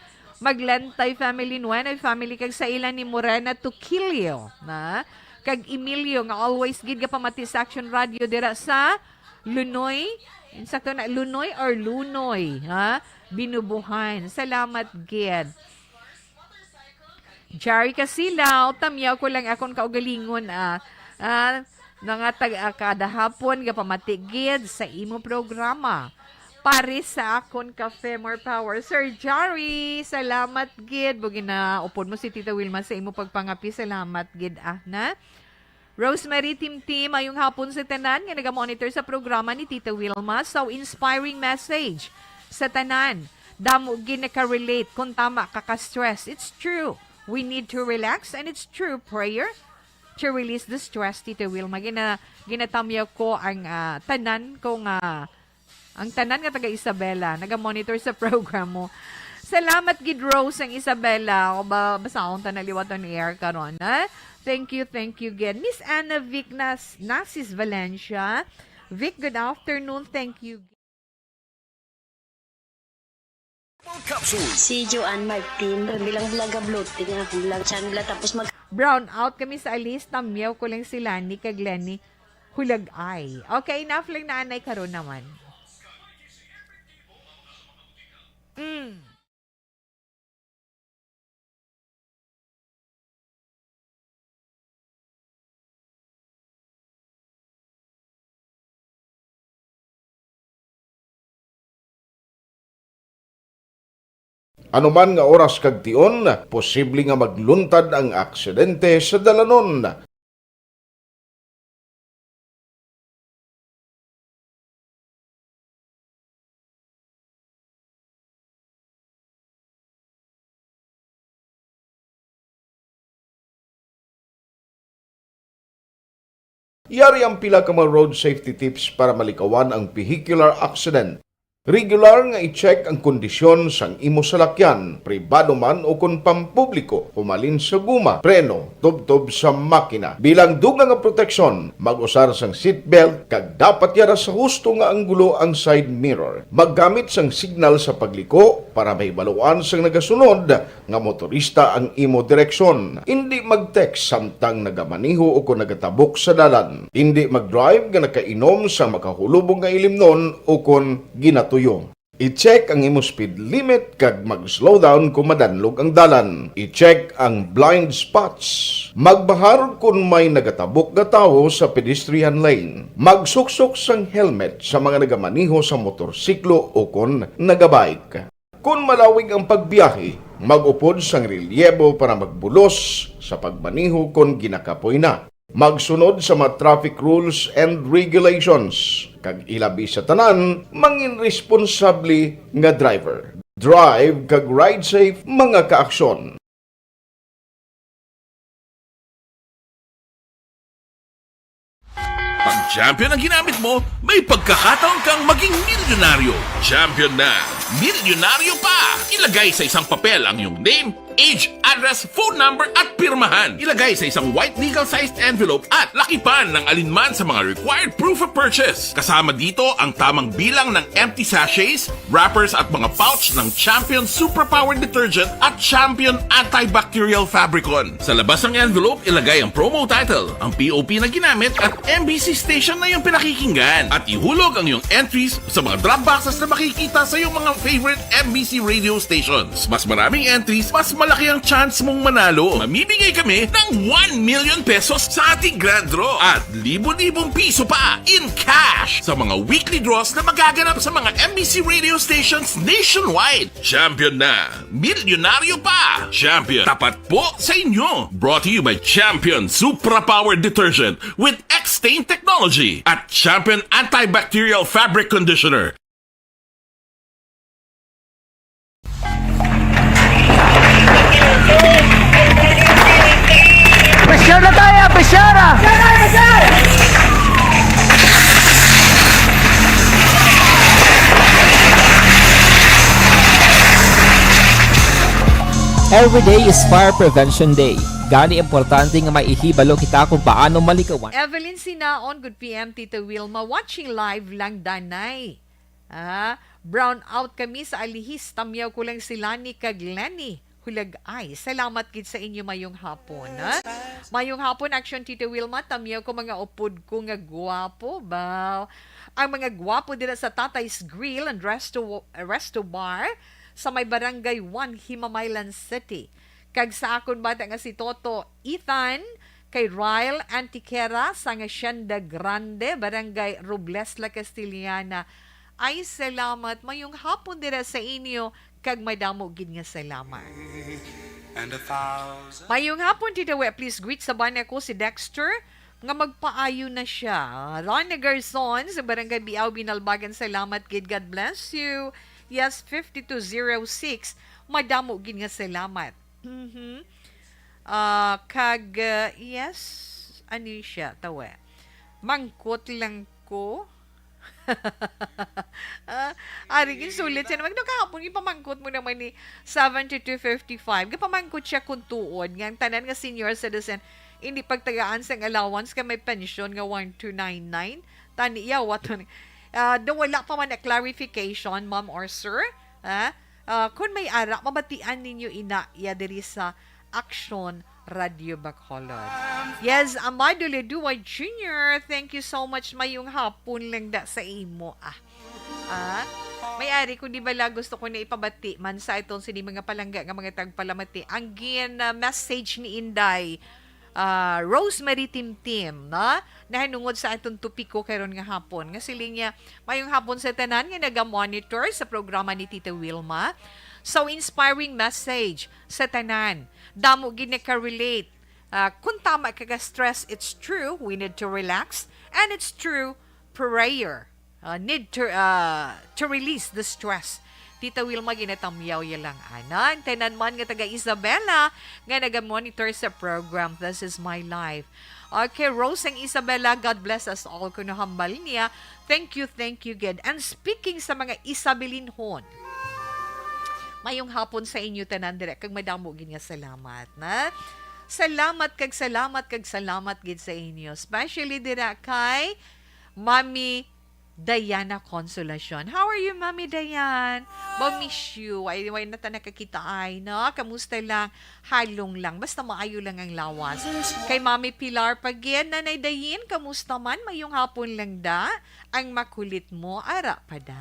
Maglantay family, Nuenoy family, kag sa ila ni Morena Tuquillo, na? Kag Emilio, nga always gid gapamati sa Action Radio dira sa Lunoy. Insakto na, Lunoy or Lunoy, ha? Binubuhan. Salamat gid. Jari Casilaw, tamyaw ko lang akon kaugalingon, ah. Ah, nga tag-, ah, kada hapon gapamati gid sa imo programa. Pare sa akon kafe, more power. Sir Jari, salamat gid. Bugi na upod mo si Tita Wilma sa imo pagpangapi. Salamat gid, ah, na. Rosemary Timtim, mayong hapon sa tanan nga nagamonitor sa programa ni Tita Wilma. So inspiring message sa tanan. Damo gid naka-relate kung tama ka ka-stress. It's true. We need to relax, and it's true prayer to release the stress, Tita Wilma. Gina-, ginatamyaw ko ang, ah, tanan ko nga, ang tanan nga taga Isabela naga-monitor sa program mo. Salamat gid, Rose, ang Isabela. O ba, basahon ta na liwat on air karon, ha? Thank you, thank you again. Miss Anna Vic Nas-, Nasis Valencia. Vic, good afternoon. Thank you. Capsule. Si Joanne Martin, bilang vlog-a-bloating ang akong vlog channel, tapos mag- Brown out kami sa alis, tamyaw ko lang si Lani kag Lenny Hulagay. Okay, enough lang na anay karon naman. Mm. Anuman nga oras kag tion, posible nga magluntad ang aksidente sa dalanon. Yari ang pila ka mga road safety tips para malikawan ang vehicular accident. Regular nga i-check ang kondisyon sang imo salakyan, pribado man o kon pampubliko, humalin sa guma, preno, tubtob sa makina. Bilang dugang nga proteksyon, mag-usar sang seatbelt kag dapat yara sa husto nga anggulo ang side mirror. Maggamit sang signal sa pagliko para mahibaluan sang nagasunod nga motorista ang imo direksyon. Indi mag-text samtang nagamaneho o kon nagatabok sa dalan. Indi mag-drive nga nakainom sa makahulubong nga ilimnon o kon ginatuyo. I-check ang imo speed limit kag mag-slow down kung madanlog ang dalan. I-check ang blind spots. Magbahar kon may nagatabok nga tawo sa pedestrian lane. Magsuksok sang helmet sa mga nagamaneho sa motorsiklo o kon nagabike. Kon malawig ang pagbiyahe, mag-upod sang relyebo para magbulos sa pagmaneho kon ginakapoy na. Magsunod sa mga traffic rules and regulations, kag ilabi sa tanan, mangin responsable nga driver. Drive kag ride safe, mga kaaksyon. Pag Champion ang ginamit mo, may pagkakataon kang maging milyonaryo. Champion na, milyonaryo pa! Ilagay sa isang papel ang iyong name, age, address, phone number, at pirmahan. Ilagay sa isang white legal-sized envelope at lakipan ng alinman sa mga required proof of purchase. Kasama dito ang tamang bilang ng empty sachets, wrappers at mga pouch ng Champion Superpower Detergent at Champion Antibacterial Fabricon. Sa labas ng envelope, ilagay ang promo title, ang P O P na ginamit at M B C station na iyong pinakikinggan. At ihulog ang iyong entries sa mga drop boxes na makikita sa iyong mga favorite M B C radio stations. Mas maraming entries, mas malaki ang chance mong manalo. Mamimigay kami ng one million pesos sa ating grand draw at libo-libong piso pa in cash sa mga weekly draws na magaganap sa mga M B C radio stations nationwide. Champion na! Milyonaryo pa! Champion, tapat po sa inyo! Brought to you by Champion Supra Power Detergent with X-Stain Technology at Champion Antibacterial Fabric Conditioner. Pressure na tayo! Pressure! Every day is Fire Prevention Day. Gani importante nga maihibalo kita kung paano maligawan. Evelyn Sinaon, good P M, Tita Wilma. Watching live lang, danay. Ah, brown out kami sa Alihis. Tamyaw ko lang si Lani kag Lenny. Hulag ay. Salamat gid sa inyo, mayong hapon, ha? Mayong hapon, Action Tita Wilma. Tamyaw ko mga upod ko nga gwapo, baw. Ang mga gwapo dira sa Tatay's Grill and Resto, Resto Bar sa may Barangay one, Himamaylan City. Kag sa akon bata nga si Toto Ethan, kay Ryle Antiquera, sa Hacienda Grande, Barangay Robles, La Castellana. Ay, salamat. Mayong hapon dira sa inyo, kag madamo gid nga salamat. And a thousand. Mayong hapon, Tita We. Please greet sa bana ko si Dexter, nga magpaayo na siya. Ronnie Garzon sa Barangay Biao, Binalbagan, salamat gid. God bless you. Yes, fifty-two zero six. Madamo gid nga salamat. Mhm. Ah, kag, ah, yes, ano siya, tawe. Mangkot lang ko. Ah, ari, ginsulit siya naman. No, kahapon, gipamangkot mo naman ni seventy-two fifty-five. Gipamangkot siya kung tuod nga ang tanan nga senior citizen hindi pagtagaan sang allowance kay may pensyon nga one two nine nine. Tani, yawa to ni. Ah, daw wala pa man na clarification, ma'am or sir. Ah, ah, kung may ara, mabatian ninyo ina iya diri sa Action Radio Bacolod. Yes, Amado Ledua Junior, thank you so much. Mayong hapon lang da sa imo. Ah, ah, may ari ko, di bala gusto ko na ipabati man sa aton sini mga palangga nga mga tagpalamati. Ang gin, ah, message ni Inday, ah, Rosemary Timtim, na nahanungod sa aton topiko karon nga hapon. Nga siling niya, "Mayong hapon sa tanan nga naga-monitor sa programa ni Tita Wilma. So inspiring message sa tanan. Damo gid naka-relate. Ah, kung tama ka ka-stress, it's true, we need to relax. And it's true, prayer. Ah, need to, ah, to release the stress." Tita Wilma, ginatamyaw ya lang, ana. Ang tanan man nga taga Isabela nga naga-monitor sa program, This Is My Life. Okay, Rose and Isabela, God bless us all. Kuno hambal niya, thank you, thank you, gid. And speaking sa mga Isabelinhon, mayong hapon sa inyo tanan dire, kag madamo gid nga salamat, na. Salamat kag salamat kag salamat gid sa inyo, especially dira kay Mami Diana Consolacion. How are you, Mami Diane? Ba, miss you. Ay, way na ta nakakita ay, no? Kamusta lang? Halong lang. Basta maayo lang ang lawas. Kay Mami Pilar pa gid, Nanay Dayin, kamusta man? Mayong hapon lang da. Ang makulit mo, ara pa da.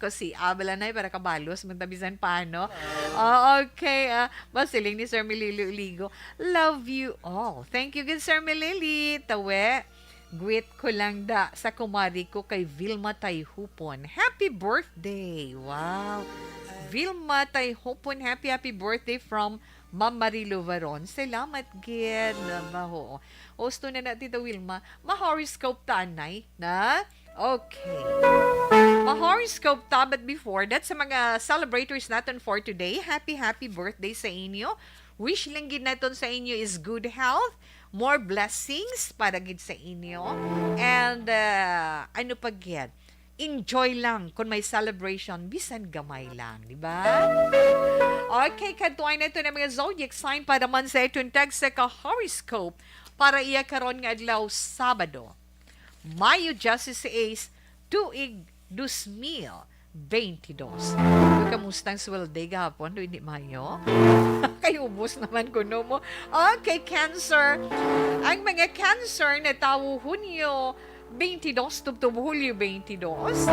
Kasi, ah, bala na, para kabalos, man ta bisan paano. Ah, okay, ah, basiling ni Sir Milili Uligo. Love you all. Thank you gid, Sir Milili. Tawe. Greet ko lang da sa kumari ko kay Vilma Tayhupon. Happy birthday! Wow! Vilma Tayhupon, happy, happy birthday from Ma'am Marilo Varon. Salamat gid. Baho. Usto na na, Tita Wilma. Ma-horoscope ta, anay, na? Okay. Ma-horoscope ta, but before that, sa mga celebrators natin for today, happy, happy birthday sa inyo. Wish lang gid naton sa inyo is good health, more blessings para gid sa inyo. And, uh, ano pa gid? Enjoy lang kung may celebration, bisan gamay lang, di ba? Okay, kadtuan na ito ng mga zodiac sign para man sa itong tag sa ka-horoscope para iya karon nga adlaw, Sabado, Mayo diyesisais, tuig dos mil beintidos. Uy, kamusta ang sweldo gahapon? Do, hindi mayo? Kay ubos naman kuno mo. Okay, Cancer. Ang mga Cancer na tawo Hunyo beintidos tubtob Hulyo beintidos.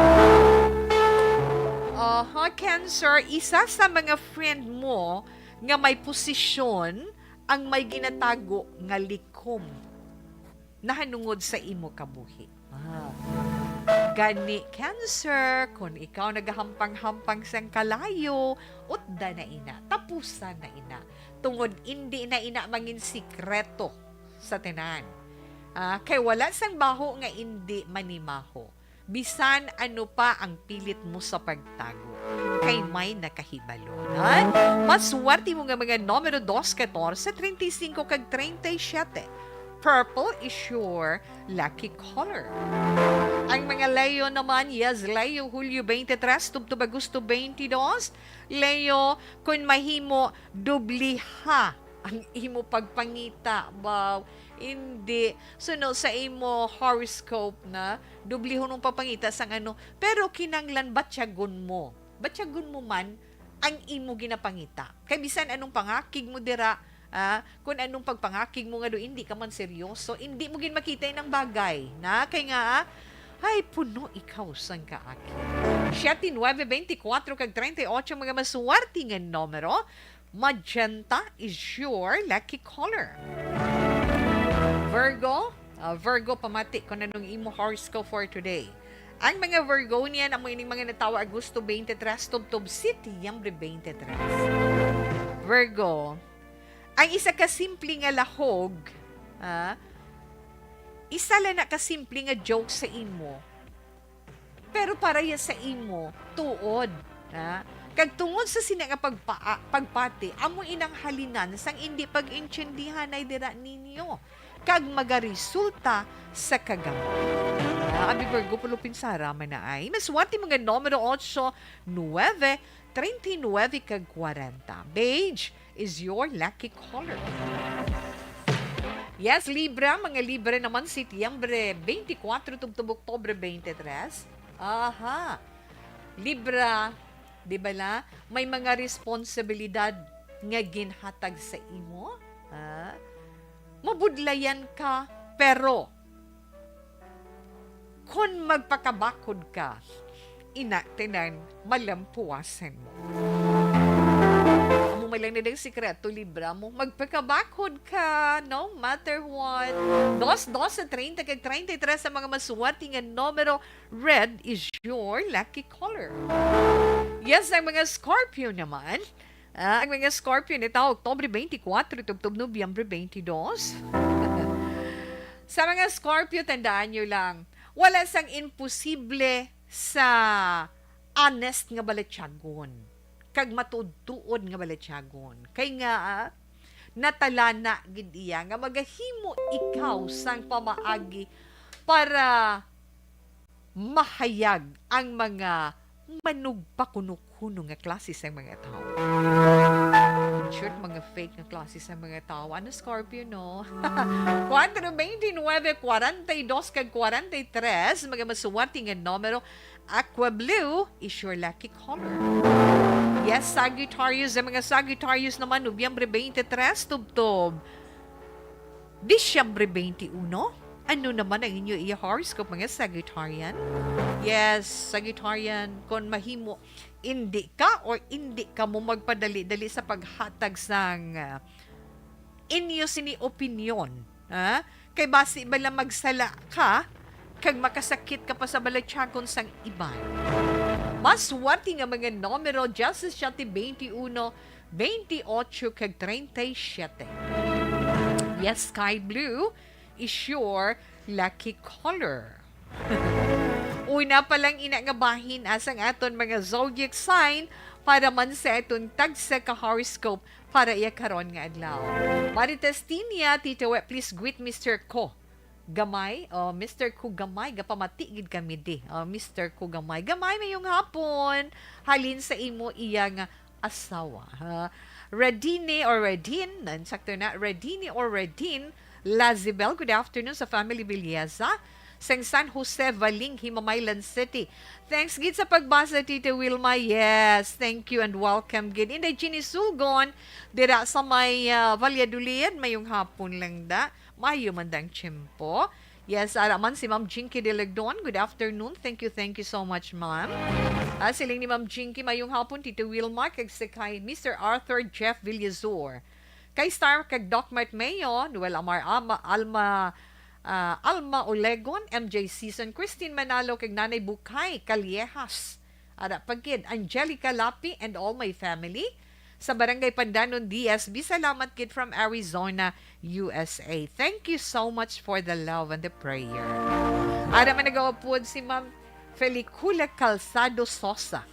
Aha, Cancer, isa sa mga friend mo nga may posisyon ang may ginatago nga likom nahanungod sa imo kabuhi. Ah. Gani, Cancer, kung ikaw nagahampang-hampang sang kalayo, utda na ina, tapusan na ina. Tungod indi na ina mangin sikreto sa tanan. Ah, kay wala sang baho nga indi manimaho. Bisan ano pa ang pilit mo sa pagtago, kay may nakahibalo. Nan, maswerte mo nga mga numero dos, katorse, treinta y cinco, kag treinta y siete. Purple is your lucky color. Ang mga Leo naman, yes, Leo, Hulyo twenty-three, tubtob Agosto twenty-two. Leo, kung mahimo, dubliha ang imo pagpangita, wow, hindi. So, no, sa imo horoscope na, dublihon mong pagpangita sang ano, pero kinanglan batyagon mo. Batyagon mo man ang imo ginapangita. Kay bisan anong pangakig mo dira, ah, kung anong pagpangakig mo nga do, hindi ka man seryoso, hindi mo gid makita inang bagay. Na, kay nga, ah, ay, puno ikaw sang kaakig. Siete, nuebe, beintikwatro kag treinta y ocho, mga maswerte nga numero. Magenta is your lucky color. Virgo, ah, Virgo, pamati ko na nung imo horoscope for today. Ang mga Virgonian, amo ining mga natawo Agosto twenty-three, tubtob Setyembre twenty-three. Virgo, ang isa ka simple nga lahog, ah, isa lang na ka simple nga joke sa imo, pero para ya sa imo, tuod, ha? Kag tungod sa sina nga pagpa-, pagpati, amo inang halinan sang indi pag-intindihanay dira ninyo, kag magaresulta sa kagamay. Ha? Abi Virgo, pulo pinsara man na ay. Maswerte mga numero otso, nuebe, treinta y nuebe, kag kwarenta. Beige is your lucky color. Yes, Libra, mga Libra naman, Setyembre twenty-four, tubtob Oktubre twenty-three. Aha. Libra, di ba la, may mga responsibilidad nga ginhatag sa imo, ha? Mabudlayan ka, pero kon magpakabakod ka, ina tanan malampuasan mo. Amo man lang na ang sikreto, Libra mo. Magpakabakod ka, no matter what. Dos, doce, treinta, kag treinta y tres sa mga maswerte nga numero. Red is your lucky color. Yes, ang mga Scorpio naman. Ah, ang mga Scorpio nito, Oktubre twenty-four, tubtob Nobyembre twenty-two. Sa mga Scorpio, tandaan nyo lang, wala sang imposible sa honest nga balatyagon kag matuod-tuod nga balatyagon. Kay nga, ah, natalana gid iya nga magahimo ikaw sang pamaagi para mahayag ang mga manugpakuno-kuno nga klase sang mga tawo. In short, mga fake nga klase sang mga tawo. Ano, Scorpio, no? Kuwatro, beintinuebe, kwarenta y dos, kag kwarenta y tres, mga maswerte nga numero. Aqua blue is your lucky color. Yes, Sagittarius. Ang mga Sagittarius naman, Nobyembre twenty-three, tubtob Disyembre twenty-one. Ano naman ang inyo iya horoscope, mga Sagittarian? Yes, Sagittarian, kon mahimo, indi ka or indi ka mo magpadali-dali sa paghatag sang, ah, inyo sini opinyon, ha? Kay basi bala magsala ka kag makasakit ka pa sa balatyagon sang iban. Maswerte nga mga numero, diyasisiete, beintiuno, beintiotso, kag treinta y siete. Yes, sky blue is your lucky color. Una pa lang ina nga bahin, asang aton mga zodiac sign para man sa aton tagsa ka horoscope para iya karon nga adlaw. Marites Tinia, Tito We, please greet Mister Ko Gamay. Oh, Mister Ko Gamay, gapamati gid kami di. Oh, Mister Ko Gamay. Gamay, mayong hapon. Halin sa imo iya nga asawa. Ha? Redine or Redin, nan, sakto na. Redine or Redin Lazibel, good afternoon sa family Villeza. Sang San Jose, Valing, Himamaylan City. Thanks gid sa pagbasa, Tita Wilma. Yes, thank you and welcome gid. Inday Jeannie Sulgon, dira sa may, ah, Valladolid. Mayong hapon lang da. Mayo man dang tiyempo. Yes, ara man si Ma'am Jinky Delegdon. Good afternoon. Thank you, thank you so much, ma'am. Ah, siling ni Ma'am Jinky, mayong hapon, Tito Wilma, kag sa kay Mister Arthur Jeff Villazor. Kay Star kag Doc Mart Mayo, Noel Amar Ama, Alma, ah, Alma Olegon, M J Season, Christine Manalo, kag Nanay Bukay Callejas. Ara pa gid, Angelica Lapi and all my family. Sa Barangay Pandanon, D S B, salamat gid from Arizona, U S A. Thank you so much for the love and the prayer. Ara man nagaupod si Ma'am Felicula Calzado Sosa.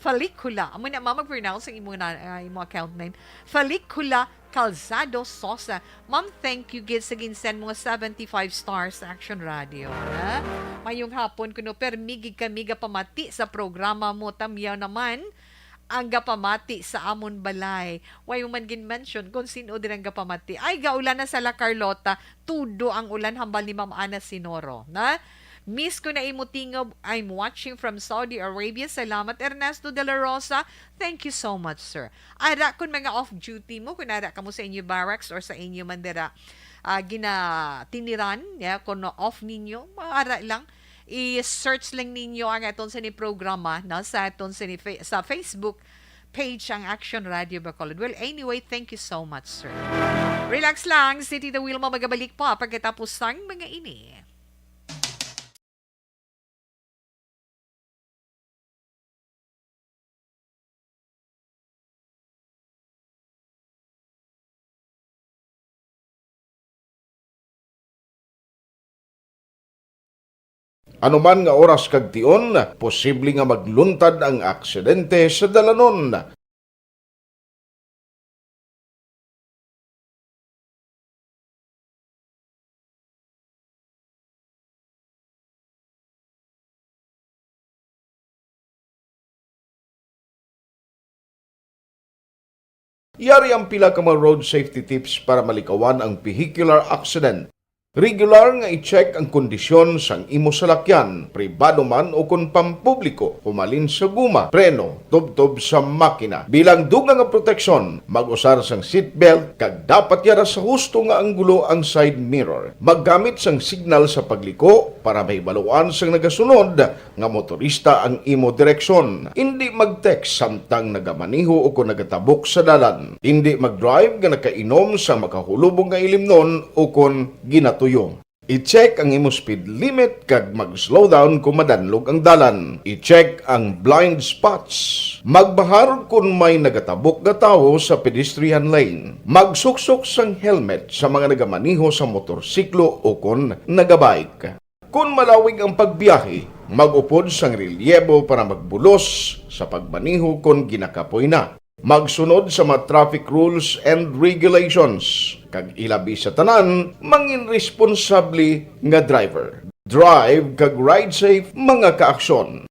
Felicula. Amo na, ma'am, mag-pronounce ang imo na, ah, imo account name. Felicula Calzado Sosa. Ma'am, thank you gid sa ginsend mo nga seventy-five stars sa Action Radio, ha? Mayong hapon kuno, permi gid kami gapamati sa programa mo. Tamyaw naman ang gapamati sa amon balay. Way mo man gin-mention kon sin-o diri ang gapamati. Ay, gaulan na sa La Carlota, tudo ang ulan, hambal ni Ma'am Ana Sinoro, na? Miss ko na imo tingob, I'm watching from Saudi Arabia. Salamat, Ernesto de la Rosa. Thank you so much, sir. Ara, kung mga off-duty mo, kung ara kamo sa inyo barracks or sa inyo man dira, ah, ginatiniran, ya, kung off ninyo, ara lang, i-search lang ninyo ang aton sa ni programa, no, sa aton sa ni fa-, sa Facebook page ang Action Radio Bacolod. Well, anyway, thank you so much, sir. Relax lang, si Tita Wilma magabalik pa pagkatapos sang mga ini. Ano man nga oras kag tion, posible nga magluntad ang aksidente sa dalanon. Yari ang pila ka mga road safety tips para malikawan ang vehicular accident. Regular nga i-check ang kondisyon sang imo salakyan, pribado man o kon pampubliko, humalin sa guma, preno, tubtob sa makina. Bilang dugang nga proteksyon, mag-usar sang seatbelt kag dapat yara sa husto nga anggulo ang side mirror. Maggamit sang signal sa pagliko para mahibaluan sang nagasunod nga motorista ang imo direksyon. Indi mag-text samtang nagamaneho o kon nagatabok sa dalan. Indi mag-drive nga nakainom sa makahulubong nga ilimnon o kon ginatuyo. I-check ang imo speed limit kag mag-slow down kung madanlog ang dalan. I-check ang blind spots. Magbahar kung may nagatabok nga tawo sa pedestrian lane. Magsuksok sang helmet sa mga nagamaneho sa motorsiklo o kon nagabike. Kon malawig ang pagbiyahe, mag-upod sang relyebo para magbulos sa pagmaneho kon ginakapoy na. Magsunod sa mga traffic rules and regulations, kag ilabi sa tanan, mangin responsable nga driver. Drive kag ride safe, mga kaaksyon.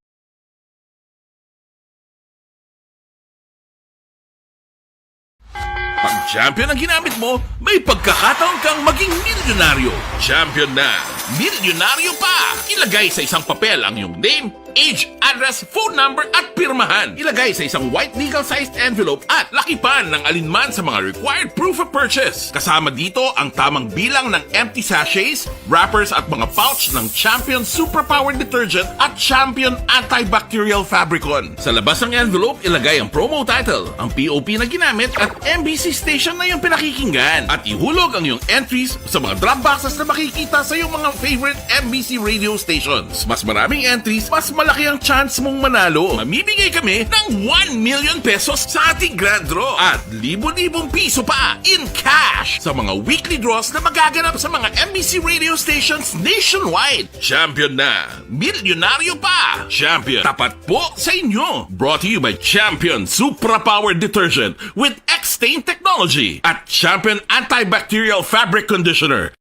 Pag Champion ang ginamit mo, may pagkakataon kang maging milyonaryo. Champion na, milyonaryo pa! Ilagay sa isang papel ang iyong name, age, address, phone number, at pirmahan. Ilagay sa isang white legal-sized envelope at lakipan ng alinman sa mga required proof of purchase. Kasama dito ang tamang bilang ng empty sachets, wrappers at mga pouch ng Champion Suprapower Detergent at Champion Antibacterial Fabricon. Sa labas ng envelope, ilagay ang promo title, ang P O P na ginamit at M B C station na iyong pinakikinggan. At ihulog ang iyong entries sa mga drop boxes na makikita sa iyong mga favorite M B C radio stations. Mas maraming entries, mas malaki ang chance mong manalo. Mamimigay kami ng one million pesos sa ating grand draw at libo-libong piso pa in cash sa mga weekly draws na magaganap sa mga M B C radio stations nationwide. Champion na! Milyonaryo pa! Champion, tapat po sa inyo! Brought to you by Champion Supra Power Detergent with X-Stain Technology at Champion Antibacterial Fabric Conditioner.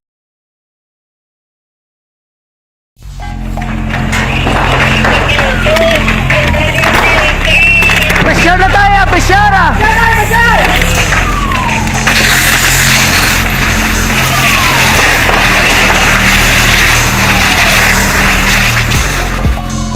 Pressure na tayo! Pressure na!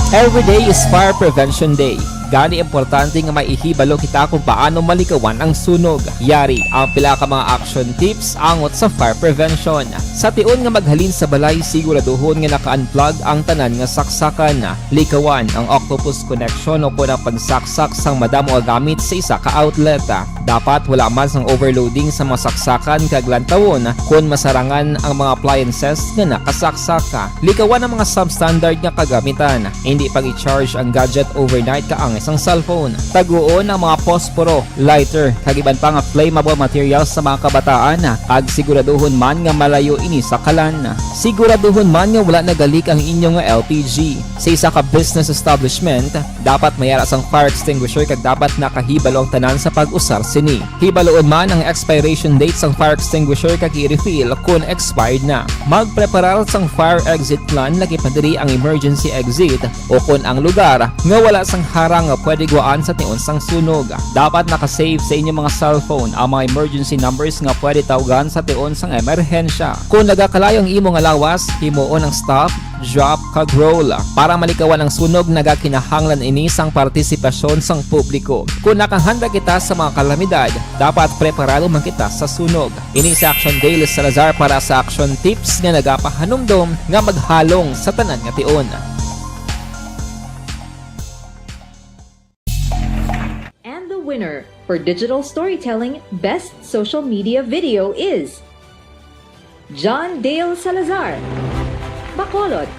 Every day is Fire Prevention Day. Gani, importante nga may ihibalo kita kung paano malikawan ang sunog. Yari ang pila ka mga action tips angot sa fire prevention. Sa tion nga maghalin sa balay, siguraduhon nga naka-unplug ang tanan nga saksakan. Likawan ang octopus connection o kon ang pagsaksak sang madamo nga gamit sa isa ka outlet. Dapat wala man sang overloading sa mga saksakan kag lantawon kon masarangan ang mga appliances nga nakasaksak. Likawan ang mga substandard nga kagamitan. Indi pag-i-charge ang gadget overnight kaangay sang cellphone. Taguon ang mga posporo, lighter, kag iban pa nga flammable materials sa mga kabataan, kag siguraduhon man nga malayo ini sa kalan. Siguraduhon man nga wala nagalik ang inyo nga L P G. Sa isa ka business establishment, dapat may ara sang fire extinguisher kag dapat nakahibalo ang tanan sa pag-usar sini. Hibaluon man ang expiration date sang fire extinguisher kag i-refill kon expired na. Magpreparar sang fire exit plan, lakip na diri ang emergency exit o kon ang lugar nga wala sang harang nga pwede gwaan sa tion sang sunog. Dapat naka-save sa inyo mga cellphone ang mga emergency numbers nga pwede tawgan sa tion sang emerhensya. Kung nagakalayo ang imo nga lawas, himuon ang stop, drop, kag roll. Para malikawan ang sunog, nagakinahanglan ini sang partisipasyon sang publiko. Kung nakahanda kita sa mga kalamidad, dapat preparado man kita sa sunog. Ini si Action Dale Salazar para sa Action Tips nga nagapahanumdom nga maghalong sa tanan nga tion. And the winner for digital storytelling best social media video is John Dale Salazar, Bacolod,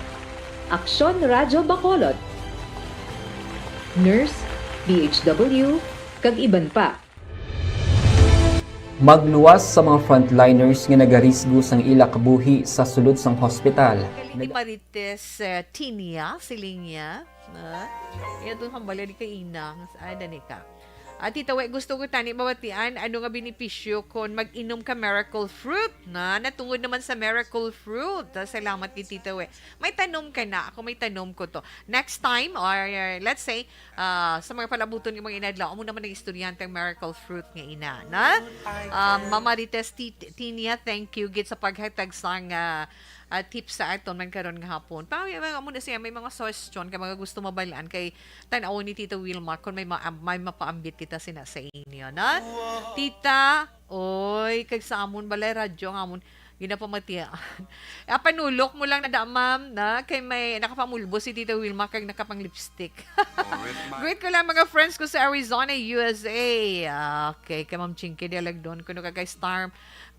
Aksyon Radyo Bacolod, Nurse, D H W, kag iban pa. Magluwas sa mga frontliners nga nagarisgo sang ila kabuhi sa sulod sang hospital. Galing ni Marites uh, Tinia, siling niya. Ah, iya doon hambala di kay inang. Ay, dani ka. At Tita We, gusto ko tani mabatian ano nga benepisyo kon mag-inom ka miracle fruit na natungod naman sa miracle fruit. Ah, salamat kay Tita We. May tanom ka na. Ako may tanom ko to. Next time, or uh, let's say, ah, sa mga palabuton nga mga inadlaw, amo naman ang estudyante ang miracle fruit nga ina, na? Ah, Mama Rites Ti- Tinia, thank you gid sa paghatag sang ah, ah, tips sa aton man karon nga hapon. Pa, may mga, amo na siya, may mga suggestion ka mga gusto mabalaan kay tan-awon ni Tita Wilma kung may ma- may mapaambit kita sina sa inyo, na? Tita, oy, kag sa amon balay radyo ang amon ginapamatian. Ah, panulok mo lang na da, ma'am, na kay may nakapamulbo si Tita Wilma kag nakapang lipstick. Greet ko lang mga friends ko sa Arizona, U S A. Ah, okay, kay Ma'am Chinky Dialagdon, kuno kag kay Star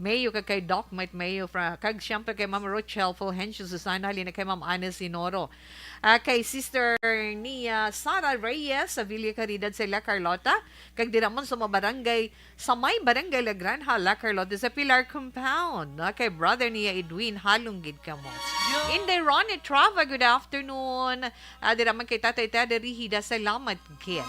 Mayo, kag kay Doc Mike Mayo, fra, kag siyempre kay Ma'am Rochelle Fulgencio Susana, halin na kay Ma'am Ana Sinoro. Ah, kay Sister Nia Sara Reyes sa Villa Caridad sa La Carlota, kag dira man sa mga barangay, sa may barangay La Granja, La Carlota sa Pilar Compound, ah, kay Brother Nia Edwin, halong gid kamo. Inday Ronnie Trava, good afternoon. Ah, dira man kay Tatay Ted Rihida, salamat gid.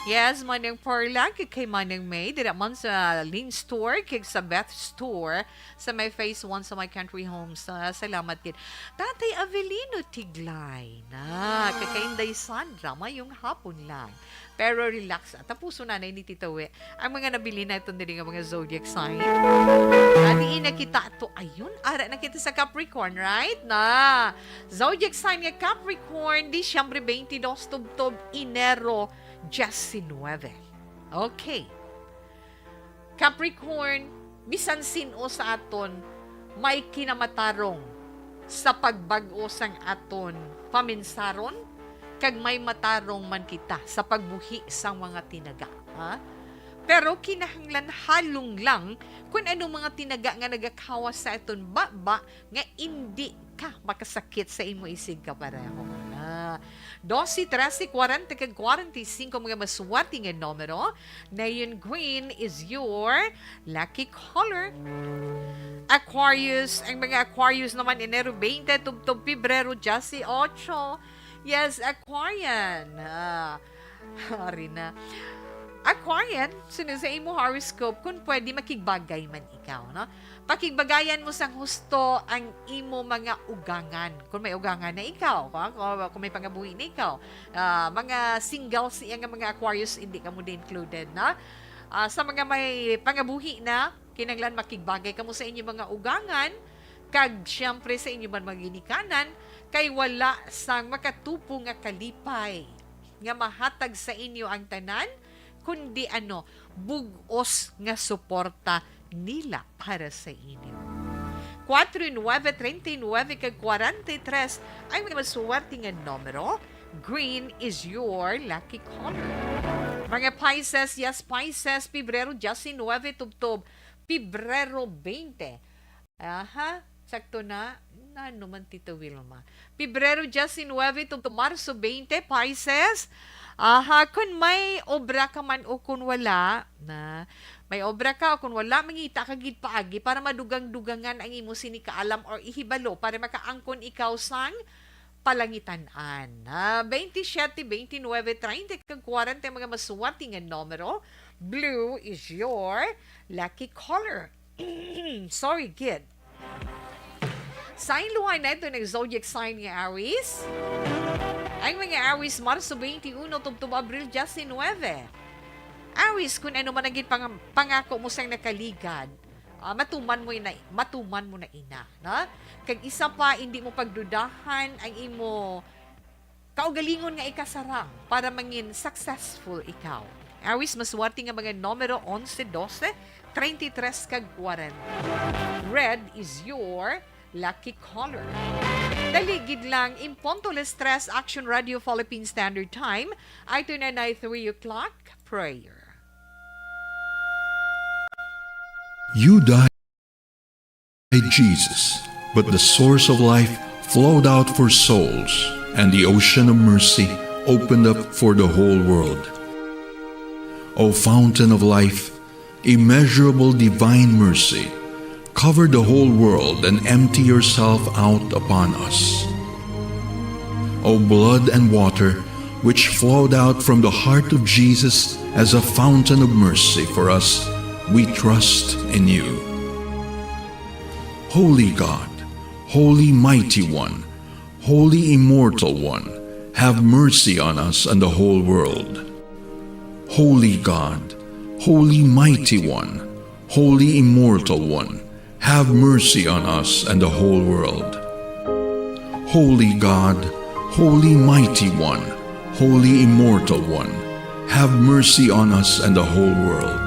Yes, Manang Perla, kay, kay Manang May, dira man sa Lin Store, kay sa Beth Store, sa may phase one sa my country home. Sa, salamat gid. Tatay Avelino Tiglay na, kay kay Inday Sandra, mayong hapon lang. Pero relax, at tapuso na na ni Tita We ang mga nabili naton diri nga mga zodiac sign. Adi na kita to, ayun, ara na kita sa Capricorn, right? Na zodiac sign nga Capricorn, Disyembre twenty-two, tubtob Enero diecinuebe. Okay. Capricorn, bisan sin-o sa aton may kinamatarong sa pagbag-o sang aton paminsaron, kag may matarong man kita sa pagbuhi sang mga tinaga, ha? Pero kinahanglan halong lang kun ano mga tinaga nga nagakawas sa aton baba nga indi ka makasakit sa imo isig kapareho. Na doce, trece, kwarenta, kag kwarenta y cinco mga maswerte nga numero. Neon green is your lucky color. Aquarius, ang mga Aquarius naman, Enero twenty, tubtob Pebrero dieciocho. Yes, Aquarian. Ah, ari na. Aquarian, sunod sa imo horoscope, kung pwede, makigbagay man ikaw, no? Pakigbagayan mo sang husto ang imo mga ugangan. Kung may ugangan na ikaw, kung, kung, kung may pangabuhi na ikaw, ah, mga single siya nga mga Aquarius, hindi ka mo din included, na? Ah, sa mga may pangabuhi na, kinahanglan makigbagay kamo sa inyo mga ugangan, kag siyempre sa inyo man mga ginikanan, kay wala sang makatupo nga kalipay nga mahatag sa inyo ang tanan, kundi ano, bug-os nga suporta nila para sa inyo. Kuwatro, nuwebe, treinta y nuwebe, kag kwarenta y tres ang mga maswerte nga numero. Green is your lucky color. Mga Pisces, yes, Pisces, Pebrero diecinuebe, tubtob Pebrero twenty. Aha, sakto na. Nano man, Tita Wilma? Pebrero diecinuebe to, to Marso twenty, Pisces. Aha, kun may obra ka man o kun wala, na may obra ka o kun wala, mangita ka gid paagi para madugang-dugangan ang imo sini kaalam or ihibalo para makaangkon ikaw sang palangitan-an. Ah, twenty-seven, twenty-nine, treinta, kag kwarenta ang mga maswerte nga numero. Blue is your lucky color. Sorry, kid. Sign luhay na ito ng zodiac sign nga Aries. Ang mga Aries, Marso twenty-one tubtob Abril diecinuebe. Aries, kun ano man ang ginpang-, pangako mo sang nakaligad, ah, matuman mo na, matuman mo na ina, no? Kag isa pa, hindi mo pagdudahan ang imo kaugalingon nga ikasarang para mangin successful ikaw. Aries, maswerte nga mga numero onse, dose, treinta y tres kag kwarenta. Red is your lucky color. Dali gid lang, imponto las tres, Action Radio Philippine Standard Time. Ay, ito na na three o'clock prayer. You died, Jesus, but the source of life flowed out for souls, and the ocean of mercy opened up for the whole world. O fountain of life, immeasurable divine mercy, cover the whole world and empty yourself out upon us. O blood and water, which flowed out from the heart of Jesus as a fountain of mercy for us, we trust in you. Holy God, Holy Mighty One, Holy Immortal One, have mercy on us and the whole world. Holy God, Holy Mighty One, Holy Immortal One, have mercy on us and the whole world. Holy God, Holy Mighty One, Holy Immortal One, have mercy on us and the whole world.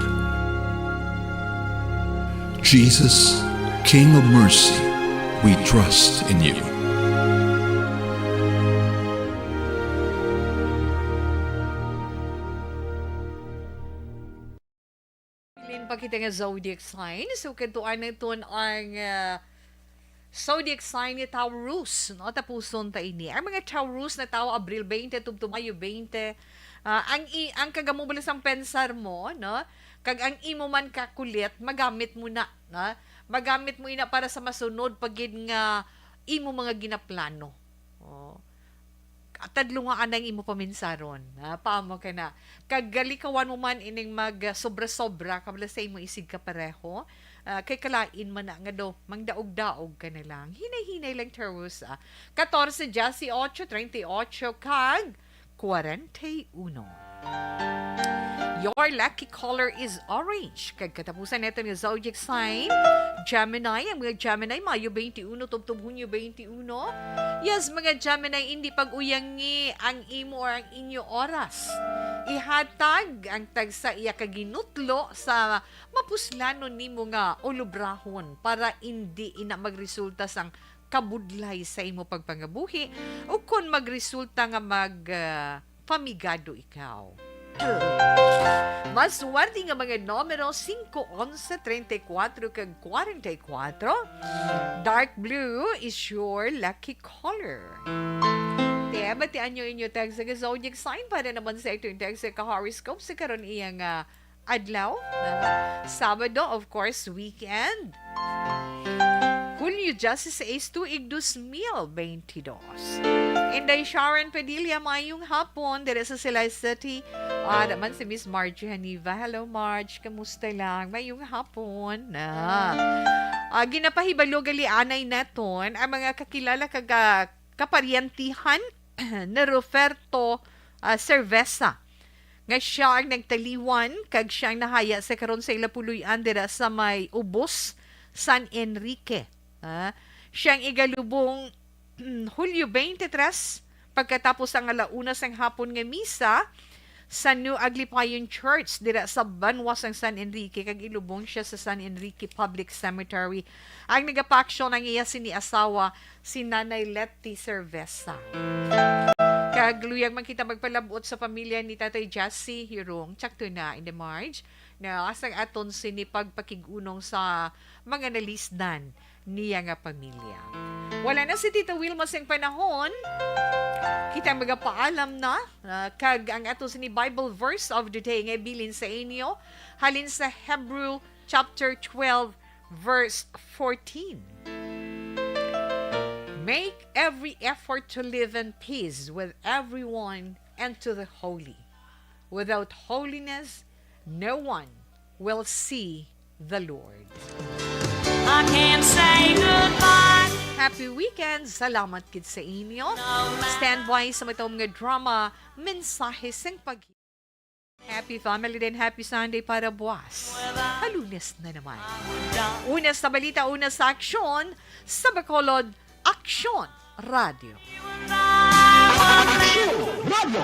Jesus, King of mercy, we trust in you. Bilin pa kita nga zodiac sign. So, kadtuan naton ang, ah, zodiac sign ni Taurus, no? Tapuson ta ini. Ang mga Taurus na tawo, Abril twenty tubtob Mayo twenty. Ah, ang i-, ang kagamo bala sang pensar mo, no? Kag ang imo man ka kulit, magamit mo na, no? Magamit mo ina para sa masunod pa gid nga imo mga ginaplano. Oh. Tadlunga anang imo paminsaron, ha? Paamo ka na. Kag galikawan mo man ining mag, ah, sobra-sobra kabla sa imo isigkapareho. Ah, kay kalain man na nga do, mangdaog-daog ka na lang. Hinay-hinay lang, Taurus, ah. Katorse, diyesyocho, treinta y ocho, kag kwarenta y uno. Your lucky color is orange. Kag katapusan naton nga zodiac sign, Gemini. Ang mga Gemini, Mayo twenty-one tubtob Hunyo twenty-one. Yes, mga Gemini, hindi pag-uyangi ang imo or ang inyo oras. Ihatag ang tagsa iya ka ginutlo sa mapuslanon nimo nga ulubrahon para indi ina magresulta sang kabudlay sa imo pagpangabuhi o kon magresulta nga mag, ah, pamigado ikaw. Maswerte nga mga numero, singko, onse, treinta y cuatro, kag kwarenta y cuatro. Dark blue is your lucky color. Te, batian nyo inyo tagsa ka zodiac sign para naman sa ito yung tagsa ka horoscope sa karon iya nga adlaw, na Sabado, of course, weekend. Hulyo dieciséis, tuig dos mil veintidós. Inday Sharon Padilla, mayong hapon, diri sa Silay City. Ah, naman si Miss Margie Haniva. Hello, Marge. Kamusta lang? Mayong hapon. Na. Ah, ginapahibalo gali anay naton ang mga kakilala kag, ah, kaparyantihan ni Ruferto, ah, Cerveza, nga sia ang nagtaliwan kag sia ang nahaya sa karon sa ila puloy-an dira sa may Ubos, San Enrique. Ah, sia ang igalubong Hulyo twenty-three, pagkatapos ang ala una sang hapon nga misa sa New Aglipayan Church dira sa banwa sang San Enrique, kag ilubong sia sa San Enrique Public Cemetery. Ang nagapaksyon ang iya sini asawa, si Nanay Letty Cerveza. Kag luyag man kita magpalabot sa pamilya ni Tatay Jesse Hirong, tsakto na in the Marge, na asang aton sini pagpakig-unong sa mga nalisdan niya nga pamilya. Wala na si Tita Wilma sing panahon. Kita magapaalam na, ah, kag ang ato sini Bible verse of the day nga ibilin sa inyo halin sa Hebrew chapter twelve, verse fourteen. Make every effort to live in peace with everyone and to the holy. Without holiness, no one will see the Lord. I can't say goodbye. Happy weekend. Salamat gid sa inyo. Stand by sa matong nga drama, Mensahe sing Pag Happy Family Day and Happy Sunday para buwas. Kalunes na naman. Una sa balita, una sa aksyon, sa Bacolod Aksyon Radio. Aksyon Radio.